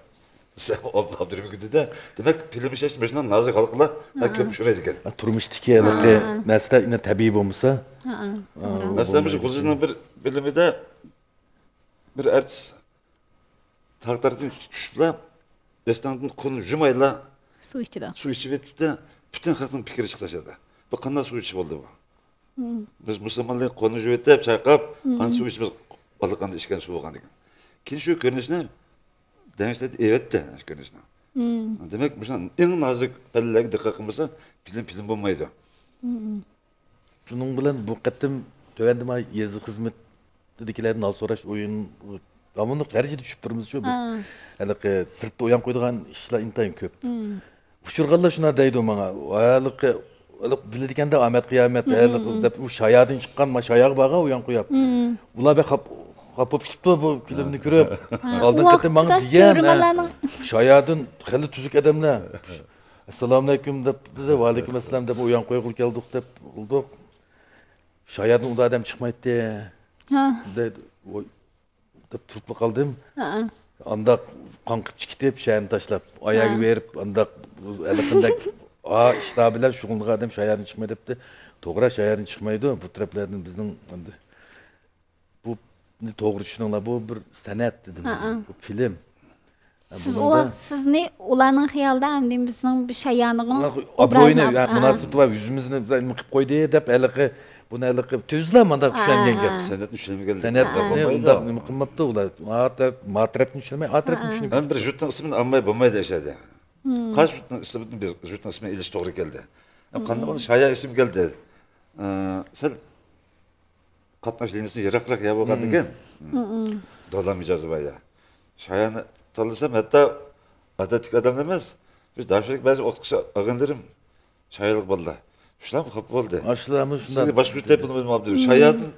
دېسەم، ئابدۇللا ئابدۇرېھىم دېدى-دە، دېمەك، پىلىم ئىشلەش مۇشۇنداق نازۇك ھالقىلار، ھە، كۆپ ئۇچرايدىكەن. ھە، تۇرمۇشتىكى ھېلىقى، ھە، نەرسىلەر ئىنە تەبىئىي بولمىسا، ھە، ھە، توغرا، مەسىلەن، مۇشۇ بولمايدىكەن. غۇلجىنىڭ بىر فىلىمىدا بىر ئارتىس تاغ تەرەپتىن چۈشۈپلا، ئۆستەڭدىن قولىنى يۇمايلا سۇ ئىچىدۇ. سۇ ئىچىپ ئۆتۈپتۇ. پۈتۈن خەلقنىڭ پىكرى چىقتى شۇ يەردە. بۇ قانداق سۇ ئىچىش بولدى بۇ؟ مم. بىز مۇسۇلمانلار قولىنى يۇيۇۋېتىپ، چايقاپ، مم، ئاندىن سۇ ئىچىمىز، ئاللىقانداق ئىچكەن سۇ بولغاندىكىن. كېيىن شۇ كۆرۈنۈشنى دەڭشىدە ئېۋەتتى، شۇ كۆرۈنۈشنى. مم. دېمەك، مۇشۇ ئەڭ نازۇك پەللىلەرگە دىققەت قىلمىسا، پىلىم، پىلىم بولمايدۇ. مم. شۇنىڭ بىلەن بۇ قېتىم تۆۋەندە ما يېزا خىزمىتىدىكىلەردىن ھال سوراش ئويۇن داۋاملىق ھەر يىلى چۈشۈپ تۇرىمىزچۇ بىز. ھە. ھېلىقى سىرتتا ئويان قويىدىغان ئىشلار ئىنتايىن كۆپ. مم. ئۇچرىغانلار شۇنداق دەيدۇ ماڭا. ھېلىقى، ھېلىقى بىلىدىكەندە ئامەت قىيامەت، مم، ھېلىقى، مم، دەپ، ئۇ شايادىن چىققان، ما شاياغا بارغان ئويان قويۇپ. مم. ئۇلار بەك خاپ-، خاپا بولۇپ كېتىپتۇ بۇ فىلىمنى كۆرۈپ. ھە. ئالدىنقى قېتىم ماڭا دېگەن، ھە، شايادىن خېلى تۈزۈك ئادەملەر. ئەسسالامۇئەلەيكۇم دەپ دېدى، ۋەئەلەيكۇم ئەسسالام دەپ ئويان قويغىلى كەلدۇق دەپ قىلدۇق. شايادىن ئۇنداق ئادەم چىقمايتتى. ھە. دەيدۇ. ۋوي، دەپ تۇرۇپلا قالدىم. ھە. ئانداق قاڭقىپ چىقىپ، شەھەرنى تاشلاپ، ئاياغى ھە. بېرىپ، ئانداق ھېلىقىندەك، ئا، ئىشلار بىلەن شۇغۇللىنىدىغان ئادەم شايادىن چىقماي دەپتۇ. توغرا، شايادىن چىقمايدۇ. بۇ تەرەپلەردىن بىزنىڭ ئەمدى بۇنى توغرا چۈشىنىڭلار، بۇ بىر سەنئەت دېدىم. ھەئە. بۇ فىلىم. ھە، سىز ئۇ بۇنىڭدا ۋاقىت سىزنى ئۇلارنىڭ خىيالىدا ئەمدى بىزنىڭ بىر شايانىغىنىڭ ئوبرازىنى ئابرويىنى، ھە، ئاپ-، ھە، ھە. مۇناسىۋىتى بار، يۈزىمىزنى نېمە قىلىپ قويدى دەپ، ھېلىقى، بۇنى ھېلىقى تۈزلا مانداق ھە، چۈشەنگەن ھە. گەپ. سەنئەتنى چۈشەنمىگەن. سەنئەتنى ھە. ئۇنداق نېمە قىلماپتۇ ئۇلار. ما تەرەپ-، ما تەرەپنى چۈشەنمەي، ئا تەرەپنى ھە. چۈشىنىپ مەن بىر يۇرتنىڭ ئىسمىنى ئالماي بولمايدۇ ئەشەدە. مم. قايسى يۇرتنىڭ ئىسمىنى بىر يۇرتنىڭ ئىسمىنى ئېلىش توغرا كەلدى. مم. قانداق بولدى؟ شايا ئىسىم كەلدى. ئە، سەل قاتناش لىنىيىسى يىراقراق يا بولغاندىكىن. مم. دولان مىجەزى بار يا. شايانى تاللىسام، ھەتتا ئادەتتىكى ئادەملەر ئەمەس. بىز داشۆلەك بەزى ئوقۇتقۇچى ئاغىنىلىرىم شايانلىق بالىلار. شۇلارمۇ خاپا بولدى. ئاشۇلارمۇ شۇنداق. سىزگە باشقا يۇرتتا يېپىلمىدىمۇ دەپ. مم. شايادىن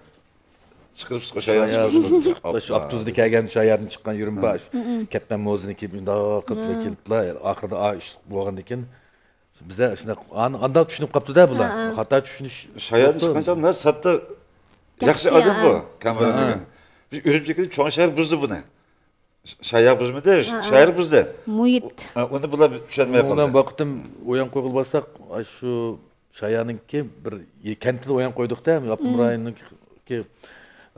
چىقىرىپسىزغۇ، شايادىن شايادىن. چىقىرىپسىزغۇ. شۇ ئاپتوبۇسدا كەلگەن شايادىن چىققان يۈرۈم بار. مم. كەتمەن موزىنى كىيىپ، شۇنداق قىلىپ ھە. كېلىپلا، ئاخىرىدا ئا ئىش بولغاندىكىن، بىزە شۇنداق، ئان-، ئانداق چۈشىنىپ قاپتۇ-دە بۇلار. ھە، ھە. خاتا چۈشىنىش شايادىن بوپتۇ. چىققان چاغدا سەتتە ياخشى ياخشى، ئادەم ھە. بۇ، كامېرون ھە. دېگەن. بىز ئۈرۈمچىگە كېلىپ چوڭ شەھەر بۇزدى بۇنى. شايا بۇزمىدى، ھە، ھە. شەھەر بۇزدى. مۇھىت. ئۇ-، ئۇنى بۇلار چۈشەنمەي قالدى. بۇ قېتىم ئويان قويغىلى بارساق، ئاشۇ شايانىڭكى بىر يې-، كەنتىدە ئويان قويدۇق-دە، ئاپتونوم مم. رايوننىڭكى،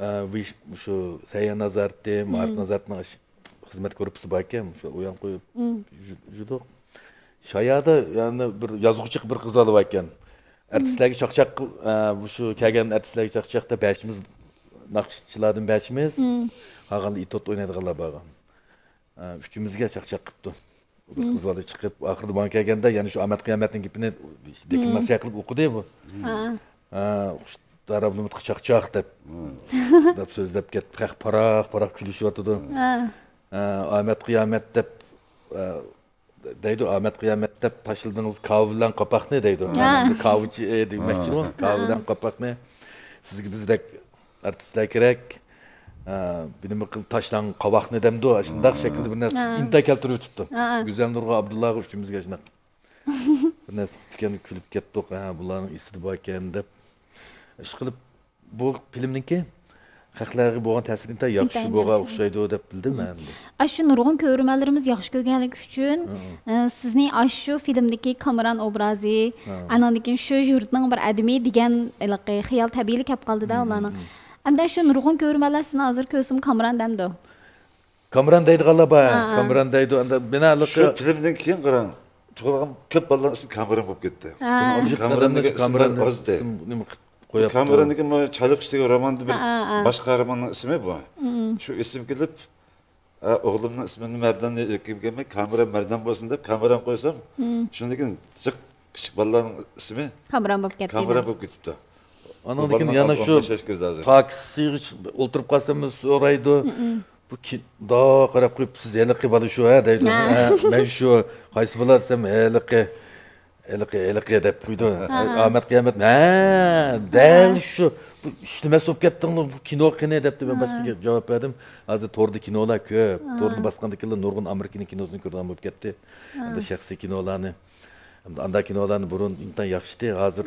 ئە، ۋىش-، شۇ سەھىيە نازارىتى، مائارىپ مم. نازارىتىنىڭ ئىش-، خىزمەت گۇرۇپپىسى باركەن، شۇ ئويان قويۇپ مم. يۈ-، يۈردۇق. شايادا يەنە بىر يازغۇچى بىر قىز بالا باركەن. ئەرتىسلەرگە چاقچاق قىل-، ئە، مۇشۇ كەلگەن ئەرتىسلەرگە چاقچاق دەپ بەشىمىز ناخشىچىلاردىن بەشىمىز، مم. قالغاندا ئېتوت ئوينايدىغانلار بارغان. ئە، ئۈچىمىزگە چاقچاق قىپتۇ. بىر مم. قىز بالا چىقىپ، ئاخىرىدا ماڭا كەلگەندە يەنە شۇ ئامەت قىيامەتنىڭ گېپىنى دېكلاماتسىيە قىلىپ ئوقۇدى بۇ. ھە. ھە، دارابلۇمۇتقا چاقچاق دەپ، مم. دەپ سۆزلەپ كەتتى. خەق پاراق-پاراق كۈلۈشۈۋاتىدۇ. ھە. ھە، ئامەت قىيامەت دەپ، ئە، دەيدۇ، ئامەت قىيامەت دەپ تاشلىدىڭىز كاۋا بىلەن قاپاقنى دەيدۇ. ھە. كاۋىچى، ئە، دېمەكچىمۇ؟ ھە. كاۋا بىلەن قاپاقنى. سىزگە بىزدەك ئارتىسلار كېرەك. ئە، بىر نېمە قىل، تاشلاڭ قاۋاقنى دەمدۇ؟ شۇنداق ھە. شەكىلدە بىر نەرسە ھە. ئىنتايىن كەلتۈرۈۋېتىپتۇ. ھە. گۈزەلنۇرغا، ئابدۇللاغا ئۈچىمىزگە شۇنداق. بىر نەرسە قىپتىكەن، كۈلۈپ كەتتۇق. ھە، بۇلارنىڭ ئېسىدە باركەن دەپ. ئىشقىلىپ، بۇ فىلىمنىڭكى خەقلەرگە بولغان تەسىرى ئىنتايىن ياخشى ئىنتايىن بولغان ياخشى. ئوخشايدۇ دەپ بىلدىم مەن ئەمدى. ئاشۇ نۇرغۇن كۆرۈرمەنلىرىمىز ياخشى كۆرگەنلىكى ئۈچۈن، ھە، ھە. ئە، سىزنى ئاشۇ فىلىمدىكى كامېران ئوبرازى، ھە. ئانىڭدىن كېيىن شۇ يۇرتنىڭ بىر ئادىمى دېگەن ھېلىقى خىيال تەبىئىيلا كەپ قالدىدا ھە، ئۇلارنىڭ. ھە. ئەمدى شۇ نۇرغۇن كۆرۈرمەنلەر سىزنى ھازىر كۆرسىمۇ كامېران دەمدۇ؟ كامېران دەيدىغانلار بار، ھە. كامېران دەيدۇ. ئەمدى مېنىڭ ھېلىقى شۇ فىلىمدىن كېيىن قاراڭ، تۇغۇلغان كۆپ بالىلارنىڭ ئىسمى كامېران بولۇپ كەتتى. ھە. بۇنىڭ ئالدىدىكى كامېراننىڭ ئىسىملەر ئاز ئىدى. ئىسىم نېمە قىلىپ قويۇپتۇ. كامېراننىڭكى مانا چايلىق ئۈستىدىكى روماندا بىر ھە، ھە، ھە. باشقا قەھرىماننىڭ ئىسمى بۇ. مم. شۇ ئېسىمگە كېلىپ، ئە، ئوغلۇمنىڭ ئىسمىنى مەردان دەپ كامېران مەردان بولسۇن دەپ كامېران قويسام، مم. شۇندىن كېيىن جىق كىچىك بالىلارنىڭ ئىسمى كامېران بولۇپ كەتتى. كامېران بولۇپ كېتىپتۇ. ئانىڭدىن كېيىن يەنە شۇ تاكسىغا ئولتۇرۇپ قالسام سورايدۇ. مم. بۇ كى-، مۇنداق قاراپ قويۇپ، «سىز ھېلىقى بالا شۇ ھە؟» دەيدۇ. ھە. «ھە، مەن شۇ.» «قايسى بالا؟» دېسەم، «ھېلىقى.» ھېلىقى، ھېلىقى دەپ قويدى. ھە، ھە. ئامەت قىيامەت. ھە، دەل شۇ. بۇ ئىشلىمەس بولۇپ كەتتىڭمۇ، بۇ كىنو قېنى دەپتۇ. مەن باشقا گەپ، جاۋاب بەردىم. ھازىر توردا كىنولار كۆپ. ھە. تورنى باسقاندىكىنلا نۇرغۇن ئامېرىكىنىڭ كىنوسىنى كۆرىدىغان بولۇپ كەتتى. ھە. ئەمدى شەخسىي كىنولارنى. ئەمدى ئانداق كىنولارنى بۇرۇن ئىنتايىن ياخشى ئىدى. ھازىر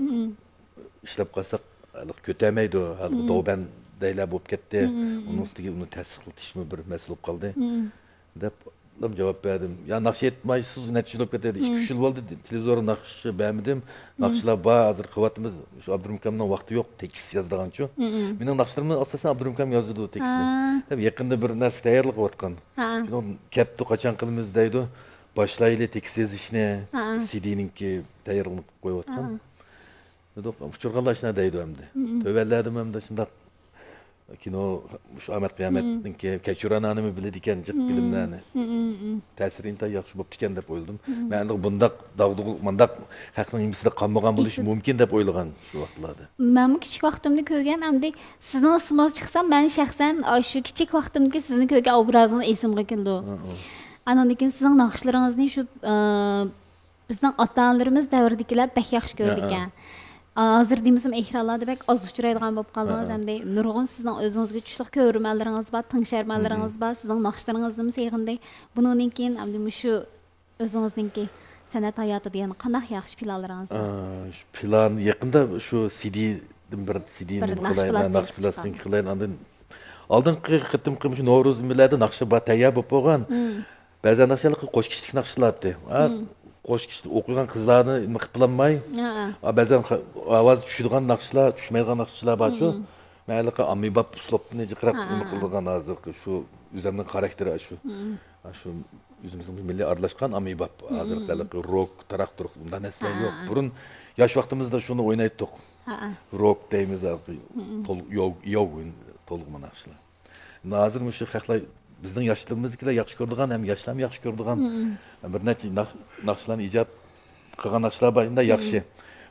ئىشلەپ قالساق، ھېلىقى كۆتەلمەيدۇ. ھېلىقى دوۋبەندەيلەر بولۇپ كەتتى. ئۇنىڭ ئۈستىگە ئۇنى تەستىقلىتىشمۇ بىر مەسىلە بولۇپ قالدى. دەپ جاۋاب بەردىم. يا ناخشا ئېيتمايسىز، نەچچە يىل بولۇپ كەتتى. ئىككى، ئۈچ يىل بولدى. تېلېۋىزورغا ناخشا بەرمىدىم. ناخشىلار بار، ھازىر قىلىۋاتىمىز. شۇ ئابدۇرۇم ئاكامنىڭ ۋاقتى يوق، تېكىست يازىدىغانچۇ. مېنىڭ ناخشىلىرىمنى ئاساسەن ئابدۇرۇم ئاكام يازىدۇ تېكىستنى. دەپ يېقىندا بىر نەرسە تەييارلىقىۋاتقان. كېيىن ئۇ كەپتۇ، قاچان قىلىمىز دەيدۇ. باشلايلى تېكىست يېزىشنى، سىدىنىڭكى تەييارلىقىنى قىلىپ قويۇۋاتقان. دېدۇق، ئۇچرىغانلار شۇنداق دەيدۇ ئەمدى. تۆۋەنلەردىمۇ ئەمدى شۇنداق كىنو، شۇ ئامەت قىيامەتنىڭكى كەچۈرەن ئانىمۇ بىلىدىكەن جىق فىلىملەرنى. تەسىرى ئىنتايىن ياخشى بوپتىكەن دەپ ئويلىدىم. مەن ئەمدى بۇنداق داغدۇغىلىق، مۇنداق خەقنىڭ نېمىسىدە قالمىغان بولۇشى مۇمكىن دەپ ئويلىغان شۇ ۋاقىتلاردا. مەنمۇ كىچىك ۋاقتىمدا كۆرگەن، ئەمدى سىزنىڭ ئىسمىڭىز چىقسا، مەن شەخسەن، ئاشۇ كىچىك ۋاقتىمدىكى سىزنى كۆرگەن ئوبرازىڭىز ئېسىمگە كېلىدۇ. ئاندىن كېيىن سىزنىڭ ناخشىلىرىڭىزنى شۇ، ئە، بىزنىڭ ئاتا-ئانىلىرىمىز دەۋرىدىكىلەر بەك ياخشى كۆرىدىكەن. ھازىر دېمىسەم، ئېكرانلاردا بەك ئاز ئۇچرايدىغان بولۇپ قالدىڭىز. ئەمدى نۇرغۇن سىزنىڭ ئۆزىڭىزگە چۈشلۈك كۆرۈرمەنلىرىڭىز بار، تىڭشارمەنلىرىڭىز بار، سىزنىڭ ناخشىلىرىڭىزنىمۇ سېغىندى. بۇنىڭدىن كېيىن ئەمدى مۇشۇ ئۆزىڭىزنىڭكى سەنئەت ھاياتىدا يەنە قانداق ياخشى پىلانلىرىڭىز بار؟ ئا، شۇ پىلان يېقىندا شۇ سىدىدىن بىر سىدىنى بىر ناخشا قىلايلى، ناخشا پىلاستىنكىسى چىققان. قىلايلى. ئاندىن ئالدىنقى قېتىمقى مۇشۇ نورۇز مىللەردە ناخشا بار، تەييار بولۇپ بولغان. بەزەن ناخشىلار قوش كىشىلىك ناخشىلاردى. ھە، قوش كىشىلىك ئوقۇيدىغان قىزلارنى نېمە قىلىپ بولالماي، ھە، ھە. ھە، بەزەن خا-، ئاۋازى چۈشىدىغان ناخشىلار، چۈشمەيدىغان ناخشىلار بارچۇ. مەن ھېلىقى ئاممىباب ئۇسلۇبنى جىقراق، ھە، نېمە، ھە، قىلىدىغان ھازىرقى شۇ ئۆزۈمنىڭ خاراكتېرى شۇ. ھە، شۇ ئۆزىمىزنىڭ مىللىي ئارىلاشقان ئاممىباب. ھازىرقى ھېلىقى روك، تاراق-تۇرۇق بۇنداق نەرسىلەر، ھە، يوق. ھە. بۇرۇن ياش ۋاقتىمىزدا شۇنى ئوينايتتۇق. ھە، ھە. روك دەيمىز، ھېلىقى تول-، ياۋ-، ياۋ-، تولغىما ناخشىلار. ھازىر مۇشۇ خەقلەر بىزنىڭ ياشلىرىمىزدىكىلەر ياخشى كۆرىدىغان ھەم ياشلارمۇ ياخشى كۆرىدىغان بىر نەچچە ناخ-، ناخشىلارنى ئىجاد قىلغان ناخشىلار بار، شۇنداق ياخشى.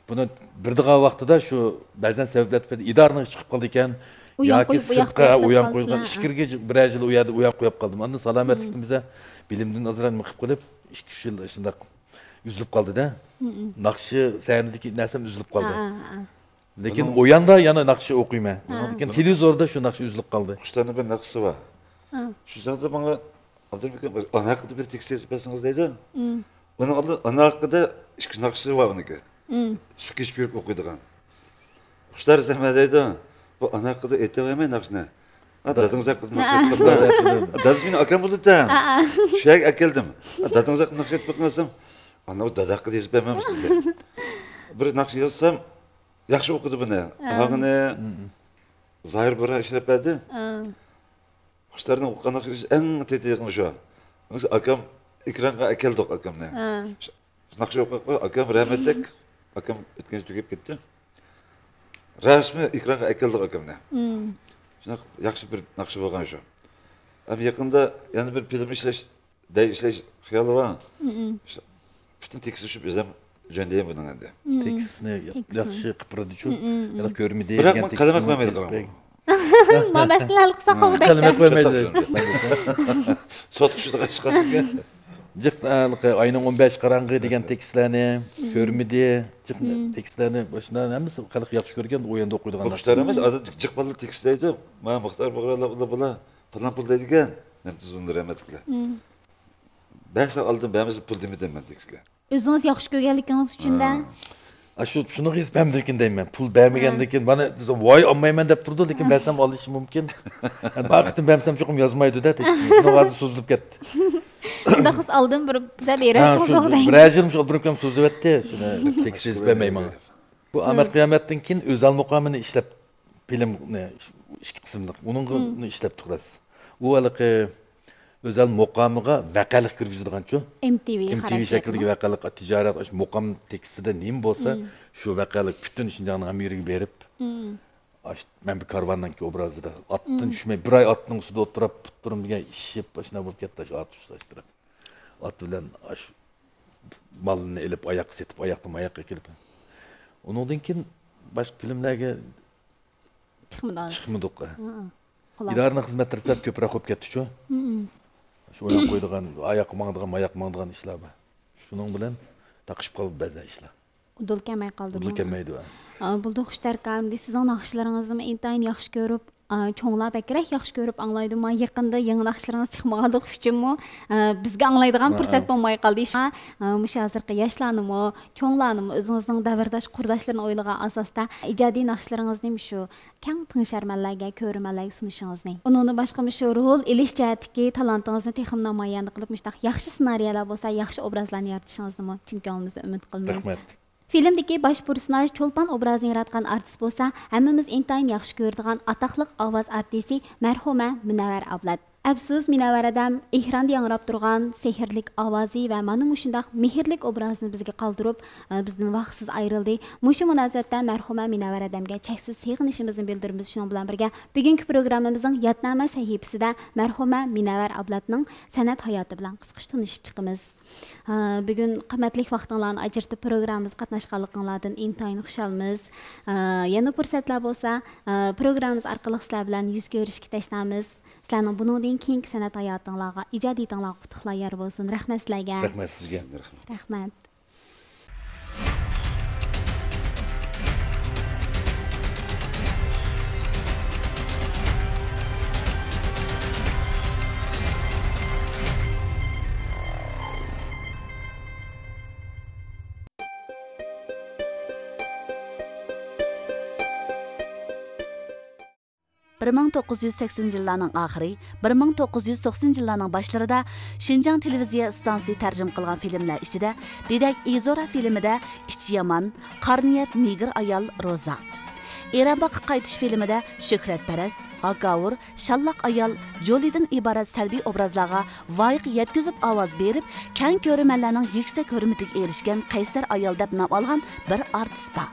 بۇنى بىردىغان ۋاقتىدا شۇ بەزەن سەۋەبلەر تۈپەيلى ئىدارىنىڭ ئىشى چىقىپ قالىدىكەن ياكى سىرتقا ئۇيان قويۇلغان، ئىچكىرىگە بىرەر يىل ئۇ يەردە ئۇيان قويۇپ قالدىم. ئاندىن سالامەتلىكىمىز بىلىمدىن ئازراق نېمە قىلىپ قېلىپ، ئىككى، ئۈچ يىل شۇنداق ئۈزۈلۈپ قالدىدە. ناخشا سەھنىدىكى نەرسەم ئۈزۈلۈپ قالدى. ھە، ھە، ھە. لېكىن ئۇياندا يەنە ناخشا ئوقۇيمەن. ھە. لېكىن تېلېۋىزوردا شۇ ناخشا ئۈزۈلۈپ قالدى. قۇشلارنىڭ بىر ناخشىسى بار. ھە. شۇ چاغدا ماڭا ئابدۇرېھىم ئاكا، بىر ئانا ھەققىدە بىر تېكىست يېزىپ بەرسىڭىز دەيدۇ. ئۇنىڭ ئالدىدا ئانا ھەققىدە ئىككى ناخشىسى بار ئۇنىڭكى. سۈكۈت يۈرۈپ ئوقۇيدىغان. قۇشلار سەمە دەيدۇ. بۇ ئانا ھەققىدە ئېيتاۋەرمەي ناخشىنى. ھە، دادىڭىز ھەققىدە ناخشا ئېيتقاندا. دادىسى مېنىڭ ئاكام بولىدۇ-دە. شۇ يەرگە ئەكەلدىم. ھە، دادىڭىز ھەققىدە ناخشا ئېيتىپ بېقىڭ دېسەم، ئانا، ئۇ دادا ھەققىدە يېزىپ بەرمەمسىز دېدى. بىر ناخشا يازسام، ياخشى ئوقۇدى بۇنى. ئاھاڭىنى زاھىر بۇرھان ئىشلەپ بەردى. قۇشلارنىڭ ئوقۇغان ناخشىسى ئەڭ تېتىغىنى شۇ. ئاكام ئېكرانغا ئەكەلدۇق ئاكامنى. ناخشا ئوقۇپ، ئاكام رەھمەتلىك. ئاكام ئۆتكەن يىل تۈگەپ كەتتى. رەسمىي ئېكرانغا ئەكەلدۇق ئاكامنى. شۇنداق ياخشى بىر ناخشا بولغان شۇ. ھەم يېقىندا يەنە بىر فىلىم ئىشلەش، دەي ئىشلەش خىيالى بار. پۈتۈن تېكىستنى شۇ ئۆزۈم جۆندىيەم بۇنىڭ ئەمدى. تېكىستنى ياخشى قىلىپ بېرىدىچۇ. ھېلى كۆرمىدى. بىراق مەن قەلەم قىلمايمەن. ما مەسىلە ھەل قىلساق بولدى. قەلەم قويمايدۇ. سوتقا چۈشىدىغان ئىش قالمىدى. جىق، ئاينىڭ ئون بەش قاراڭغۇ دېگەن تېكىستلەرنى، كۆرمىدى. جىق تېكىستلەرنى، شۇلارنى ھەممىسى خەلق ياخشى كۆرگەن، ئۇ يەردە ئوقۇيدىغان. ئوقۇشلار ئەمەس، ئادەم جىق بالىلار تېكىستلەيدۇ. مانا مۇختار بۇغرالا، ئۇلار بۇلار پالان پۇل دەيدىكەن. نەمتۇزۇنلار رەھمەتلىكلەر. بەرسە ئالدىم، بەرمىسە پۇل دېمىدىم مەن تېكىستكە. ئۆزىڭىز ياخشى كۆرگەنلىكىڭىز ئۈچۈن-دە. ئاشۇ، شۇنىڭغا ھېساب بەرمىدىكىن دەيمەن. پۇل بەرمىگەندىن كېيىن، مانا، ۋاي، ئالمايمەن دەپ تۇرىدۇ، لېكىن بەرسەم ئالىشى مۇمكىن. يەنى بار قېتىم بەرمىسەم چوقۇم يازمايدۇ-دە، تېكىستنى. شۇنىڭغا ھازىر سوزۇلۇپ كەتتى. ئۇنداق قىلسا ئالدىن بىر بىزە بېرەسىز. بىرەر يىل شۇ ئابدۇرېھىم ئاكام سوزۇۋەتتى، شۇنى تېكىست يېزىپ بەرمەيمەن. بۇ ئامەت قىيامەتتىن كېيىن ئۆزەل مۇقامىنى ئىشلەپ، فىلىمنى ئىككى قىسىملىق، ئۇنىڭغا ئىشلەپتۇق راست. ئۇ ھېلىقى ئۆزەل مۇقامىغا ۋەقەلىك كىرگۈزىدىغانچۇ؟ ئېم تى ۋى، ئېم تى ۋى شەكلىدىكى ۋەقەلىك تىجارەت، ئاشۇ مۇقام تېكىستىدە نېمە بولسا، شۇ ۋەقەلىك پۈتۈن شىنجاڭنىڭ ھەممە يېرىگە بېرىپ، ئاشۇ مەن بىر كارۋاننىڭكى ئوبرازىدا ئاتتىن چۈشمەي، بىر ئاي ئاتنىڭ ئۈستىدە ئولتۇرۇپ، پۇت-پۇتۇم دېگەن ئىششىپ، ئاشۇنداق بولۇپ كەتتى، ئاشۇ ئات ئۈستىدە ئولتۇرۇپ. ئات بىلەن ئاشۇ مالنى ئېلىپ، ئاياققا سېتىپ، ئاياقتىن ئاياققا ئېكىلىپ. ئۇنىڭدىن كېيىن باشقا فىلىملەرگە چىقمىدىڭىز. چىقمىدۇق. ھە. خۇلاسە. ئىدارىنىڭ خىزمەتلىرى سەل كۆپرەك بولۇپ كەتتىچۇ. شۇ ئويناپ قويىدىغان، ئاياققا ماڭىدىغان، ماياققا ماڭىدىغان ئىشلار بار. شۇنىڭ بىلەن تاقىشىپ قالدى بەزى ئىشلار. ئۇدۇل كەلمەي قالدىمۇ؟ ئۇدۇل كەلمەيدۇ. ئا، بولدى، خۇشتەركە ئەمدى سىزنىڭ ناخشىلىرىڭىزنىمۇ ئىنتايىن ياخشى كۆرۈپ، ئا، چوڭلار بەكرەك ياخشى كۆرۈپ ئاڭلايدۇ. مانا يېقىندا يېڭى ناخشىلىرىڭىز چىقمىغانلىقى ئۈچۈنمۇ، ئا، بىزگە ئاڭلايدىغان پۇرسەت بولماي قالدى. شۇڭا، ئا، مۇشۇ ھازىرقى ياشلارنىمۇ، چوڭلارنىمۇ ئۆزىڭىزنىڭ دەۋرداش قۇرداشلىرىنى ئويلىغان ئاساستا ئىجادىي ناخشىلىرىڭىزنى مۇشۇ كەڭ تىڭشارمەنلەرگە، كۆرۈرمەنلەرگە سۇنۇشىڭىزنى. ئۇنىڭدىن باشقا مۇشۇ رول ئېلىش جەھەتتىكى تالانتىڭىزنى تېخىمۇ نامايان قىلىپ، مۇشۇنداق ياخشى سېنارىيەلەر بولسا، ياخشى ئوبرازلارنى يارىتىشىڭىزنىمۇ چىن كۆڭلىمىزدىن ئۈمىد قىلىمىز. رەھمەت. فىلىمدىكى باش پېرسوناژ چولپان ئوبرازىنى ياراتقان ئارتىس بولسا، ھەممىمىز ئىنتايىن ياخشى كۆرىدىغان ئاتاقلىق ئاۋاز ئارتىسى مەرھۇمە مۇنەۋۋەر ئابلەت. ئەپسۇس، مۇنەۋۋەر ھەدەم ئېكراندا ياڭراپ تۇرغان سېھىرلىك ئاۋازى ۋە مانا مۇشۇنداق مېھىرلىك ئوبرازىنى بىزگە قالدۇرۇپ، ئە، بىزدىن ۋاقىتسىز ئايرىلدى. مۇشۇ مۇناسىۋەتتە مەرھۇمە مۇنەۋۋەر ھەدەمگە چەكسىز سېغىنىشىمىزنى بىلدۈرىمىز. شۇنىڭ بىلەن بىرگە، بۈگۈنكى پروگراممىمىزنىڭ يادنامە سەھىپىسىدە مەرھۇمە مۇنەۋۋەر ئابلەتنىڭ سەنئەت ھاياتى بىلەن قىسقىچە تونۇشۇپ چىقىمىز. ھە، بۈگۈن قىممەتلىك ۋاقتىڭلارنى ئاجرىتىپ پروگراممىمىزغا قاتناشقانلىقىڭلاردىن ئىنتايىن خۇشالمىز. ھە، يەنە پۇرسەتلەر بولسا، ھە، پروگراممىمىز ئارقىلىق سىلەر بىلەن يۈز كۆرۈشۈشكە تەشنامىز. سىلەرنىڭ بۇنىڭدىن كېيىنكى سەنئەت ھاياتىڭلارغا، ئىجادىيىتىڭلارغا ئۇتۇقلار يار بولسۇن. رەھمەت سىلەرگە. رەھمەت سىزگە. رەھمەت. بىر مىڭ توققۇز يۈز سەكسىنىنچى يىللارنىڭ ئاخىرى، بىر مىڭ توققۇز يۈز توقسىنىنچى يىللارنىڭ باشلىرىدا شىنجاڭ تېلېۋىزىيە ئىستانسىسى تەرجىمە قىلغان فىلىملەر ئىچىدە دېدەك ئىزورا فىلىمىدە ئىچى يامان، قارا نىيەت نېگىر ئايال روزا، ئېرەن باغقا قايتىش فىلىمىدە شۆھرەتپەرەس، ھاكاۋۇر، شاللاق ئايال، جولىدىن ئىبارەت سەلبىي ئوبرازلارغا ۋايىق يەتكۈزۈپ ئاۋاز بېرىپ، كەڭ كۆرۈرمەنلەرنىڭ يۈكسەك ھۆرمىتىگە ئېرىشكەن قەيسەر ئايال دەپ نام ئالغان بىر ئارتىس بار.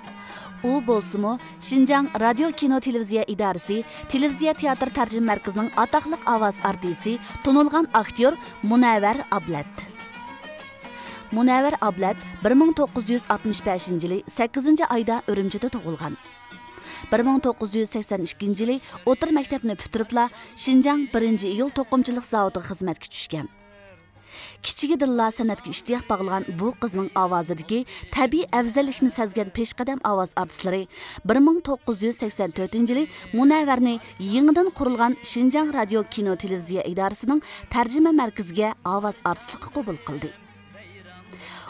ئۇ بولسىمۇ، شىنجاڭ رادىيو كىنو تېلېۋىزىيە ئىدارىسى تېلېۋىزىيە تىياتىر تەرجىمە مەركىزىنىڭ ئاتاقلىق ئاۋاز ئارتىسى، تونۇلغان ئاكتيور مۇنەۋۋەر ئابلەت. مۇنەۋۋەر ئابلەت بىر مىڭ توققۇز يۈز ئاتمىش بەشىنچى يىلى سەككىزىنچى ئايدا ئۈرۈمچىدە تۇغۇلغان. بىر مىڭ توققۇز يۈز سەكسەن ئىككىنچى يىلى ئوتتۇرا مەكتەپنى پۈتتۈرۈپلا شىنجاڭ بىرىنچى ئىيۇل توقۇمىچىلىق زاۋۇتىغا خىزمەتكە چۈشكەن. كىچىكىدىنلا سەنئەتكە ئىشتىياق باغلىغان بۇ قىزنىڭ ئاۋازىدىكى تەبىئىي ئەۋزەللىكنى سەزگەن پېشقەدەم ئاۋاز ئارتىسلىرى بىر مىڭ توققۇز يۈز سەكسەن تۆتىنچى يىلى مۇنەۋۋەرنى يېڭىدىن قۇرۇلغان شىنجاڭ رادىيو كىنو تېلېۋىزىيە ئىدارىسىنىڭ تەرجىمە مەركىزىگە ئاۋاز ئارتىسلىققا قوبۇل قىلدى.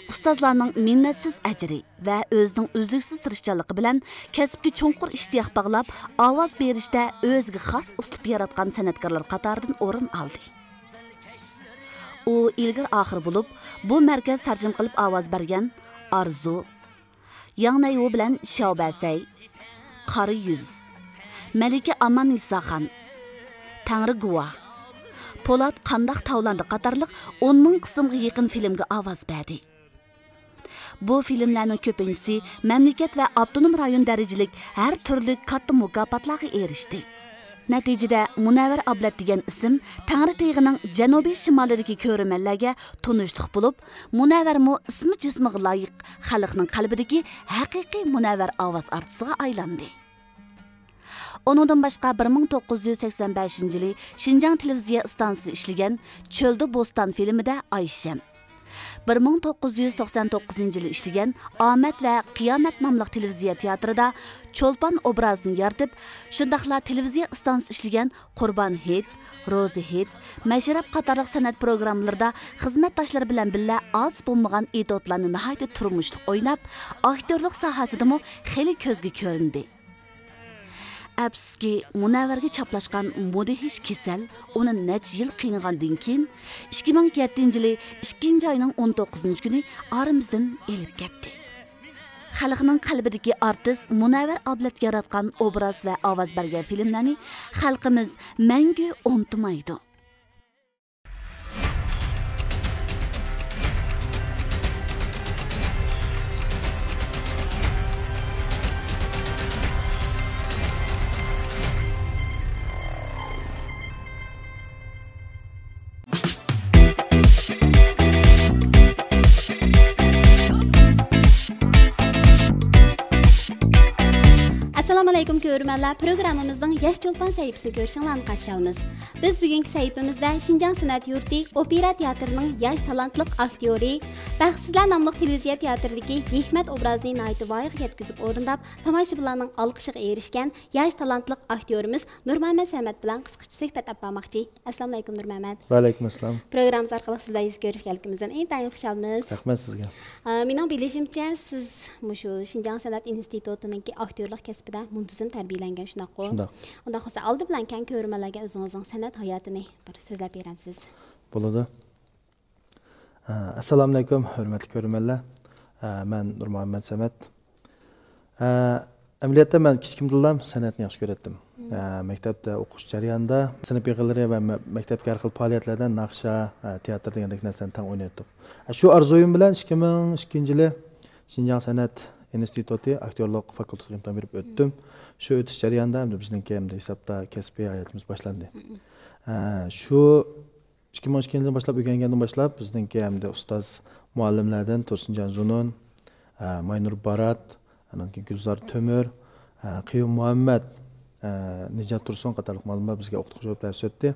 ئۇستازلارنىڭ مىننەتسىز ئەجرى ۋە ئۆزىنىڭ ئۈزلۈكسىز تىرىشچانلىقى بىلەن كەسىپكە چوڭقۇر ئىشتىياق باغلاپ، ئاۋاز بېرىشتە ئۆزىگە خاس ئۇسلۇب ياراتقان سەنئەتكارلار قاتارىدىن ئورۇن ئالدى. ئۇ ئىلگىرى ئاخىر بولۇپ، بۇ مەركەز تەرجىمە قىلىپ ئاۋاز بەرگەن ئارزۇ، ياڭ نەيۋۇ بىلەن شياۋبەسەي، قارا يۈز، مەلىكە ئاماننىساخان، تەڭرى گۇۋاھ، پولات قانداق تاۋلاردا قاتارلىق ئون مىڭ قىسىمغا يېقىن فىلىمگە ئاۋاز بەردى. بۇ فىلىملەرنىڭ كۆپىنچىسى مەملىكەت ۋە ئاپتونوم رايون دەرىجىلىك ھەر تۈرلۈك كاتتا مۇكاپاتلارغا ئېرىشتى. نەتىجىدە، مۇنەۋۋەر ئابلەت دېگەن ئىسىم تەڭرىتېغىنىڭ جەنۇبىي شىمالىدىكى كۆرۈرمەنلەرگە تونۇشلۇق بولۇپ، مۇنەۋۋەرمۇ ئىسمى جىسمىغا لايىق خەلقنىڭ قەلبىدىكى ھەقىقىي مۇنەۋۋەر ئاۋاز ئارتىسىغا ئايلاندى. ئۇنىڭدىن باشقا، بىر مىڭ توققۇز يۈز سەكسەن بەشىنچى يىلى شىنجاڭ تېلېۋىزىيە ئىستانسىسى ئىشلىگەن چۆلدە بوستان فىلىمىدە ئايشەم، بىر مىڭ توققۇز يۈز توقسان توققۇزىنچى يىلى ئىشلىگەن ئامەت ۋە قىيامەت ناملىق تېلېۋىزىيە تىياتىرىدا چولپان ئوبرازىنى يارىتىپ، شۇنداقلا تېلېۋىزىيە ئىستانسىسى ئىشلىگەن قۇربان ھېيت، روزا ھېيت، مەشرەپ قاتارلىق سەنئەت پروگراممىلىرىدا خىزمەتداشلىرى بىلەن بىللە ئاز بولمىغان ئېتيۇدلارنى ناھايىتى تۇرمۇشلۇق ئويناپ، ئاكتيورلۇق ساھەسىدىمۇ خېلى كۆزگە كۆرۈندى. ئەپسۇسكى، مۇنەۋۋەرگە چاپلاشقان مۇدھىش كېسەل ئۇنى نەچچە يىل قىينىغاندىن كېيىن، ئىككى مىڭ يەتتىنچى يىلى ئىككىنچى ئاينىڭ ئون توققۇزىنچى كۈنى ئارىمىزدىن ئېلىپ كەتتى. خەلقنىڭ قەلبىدىكى ئارتىس مۇنەۋۋەر ئابلەت ياراتقان ئوبراز ۋە ئاۋاز بەرگەن فىلىملەرنى خەلقىمىز مەڭگۈ ئۇنتۇمايدۇ. ئەسسالامۇ ئەسسالامۇئەلەيكۇم كۆرۈرمەنلەر، پروگراممىمىزنىڭ ياش چولپان سەھىپىسىنى كۆرۈشۈڭلارنى قارشى ئالىمىز. بىز بۈگۈنكى سەھىپىمىزدە شىنجاڭ سەنئەت يۇرتى ئوپېرا تىياتىرىنىڭ ياش تالانتلىق ئاكتيورى، بەختسىزلەر ناملىق تېلېۋىزىيە تىياتىرىدىكى ھېكمەت ئوبرازىنى ناھايىتى ۋايىغا يەتكۈزۈپ ئورۇنداپ، تاماشىبىنلارنىڭ ئالقىشىغا ئېرىشكەن ياش تالانتلىق ئاكتيورىمىز نۇرمۇھەممەت سەمەت بىلەن قىسقىچە سۆھبەت ئېلىپ بارماقچى. ئەسسالامۇئەلەيكۇم نۇرمۇھەممەت. ۋەئەلەيكۇم ئەسسالام. پروگراممىمىز ئارقىلىق سىز بىلەن يۈز كۆرۈشكەنلىكىمىزدىن ئىنتايىن خۇشالمىز. رەھمەت سىزگە. ئا، مېنىڭ بىلىشىمچە، سىز مۇشۇ شىنجاڭ سەنئەت ئىنستىتۇتىنىڭكى ئاكتيورلۇق كەسپىدە مۇنتىزىم تەربىيەلەنگەن، شۇنداققۇ؟ شۇنداق. ئۇنداق بولسا، ئالدى بىلەن كەڭ كۆرۈرمەنلەرگە ئۆزىڭىزنىڭ سەنئەت ھاياتىنى بىر سۆزلەپ بېرەمسىز؟ بولىدۇ. ئە، ئەسسالامۇئەلەيكۇم، ھۆرمەتلىك كۆرۈرمەنلەر. ئە، مەن نۇرمۇھەممەت سەمەت. ئە، ئەمەلىيەتتە مەن كىچىكىمدىنلا سەنئەتنى ياخشى كۆرەتتىم. ئە، مەكتەپتە ئوقۇش جەريانىدا سىنىپ يىغىنلىرى ۋە مە-، مەكتەپتىكى ھەر خىل پائالىيەتلەردە ناخشا، ئە، تېئاتىر دېگەندەك نەرسىلەرنى تەڭ ئوينايتتۇق. ئە، شۇ ئارزۇيۇم بىلەن ئىككى مىڭ ئىككىنچى يىلى شىنجاڭ سەنئەت ئىنستىتۇتى ئاكتيورلۇق فاكۇلتېتىغا ئىمتىھان بېرىپ ئۆتتۈم. شۇ ئۆتۈش جەريانىدا ئەمدى بىزنىڭكى ئەمدى ھېسابتا كەسپىي ھاياتىمىز باشلاندى. ئە، شۇ ئىككى مىڭ ئىككىنچى يىلدىن باشلاپ ئۆگەنگەندىن باشلاپ بىزنىڭكى ئەمدى ئۇستاز مۇئەللىملەردىن تۇرسۇنجان زۇنۇن، ئە، ماينۇر بارات، ئاندىن كېيىن گۈلزار تۆمۈر، ئە، قېيۇم مۇھەممەت، ئە، نىجات تۇرسۇن قاتارلىق مۇئەللىملەر بىزگە ئوقۇتقۇچى بولۇپ دەرس ئۆتتى.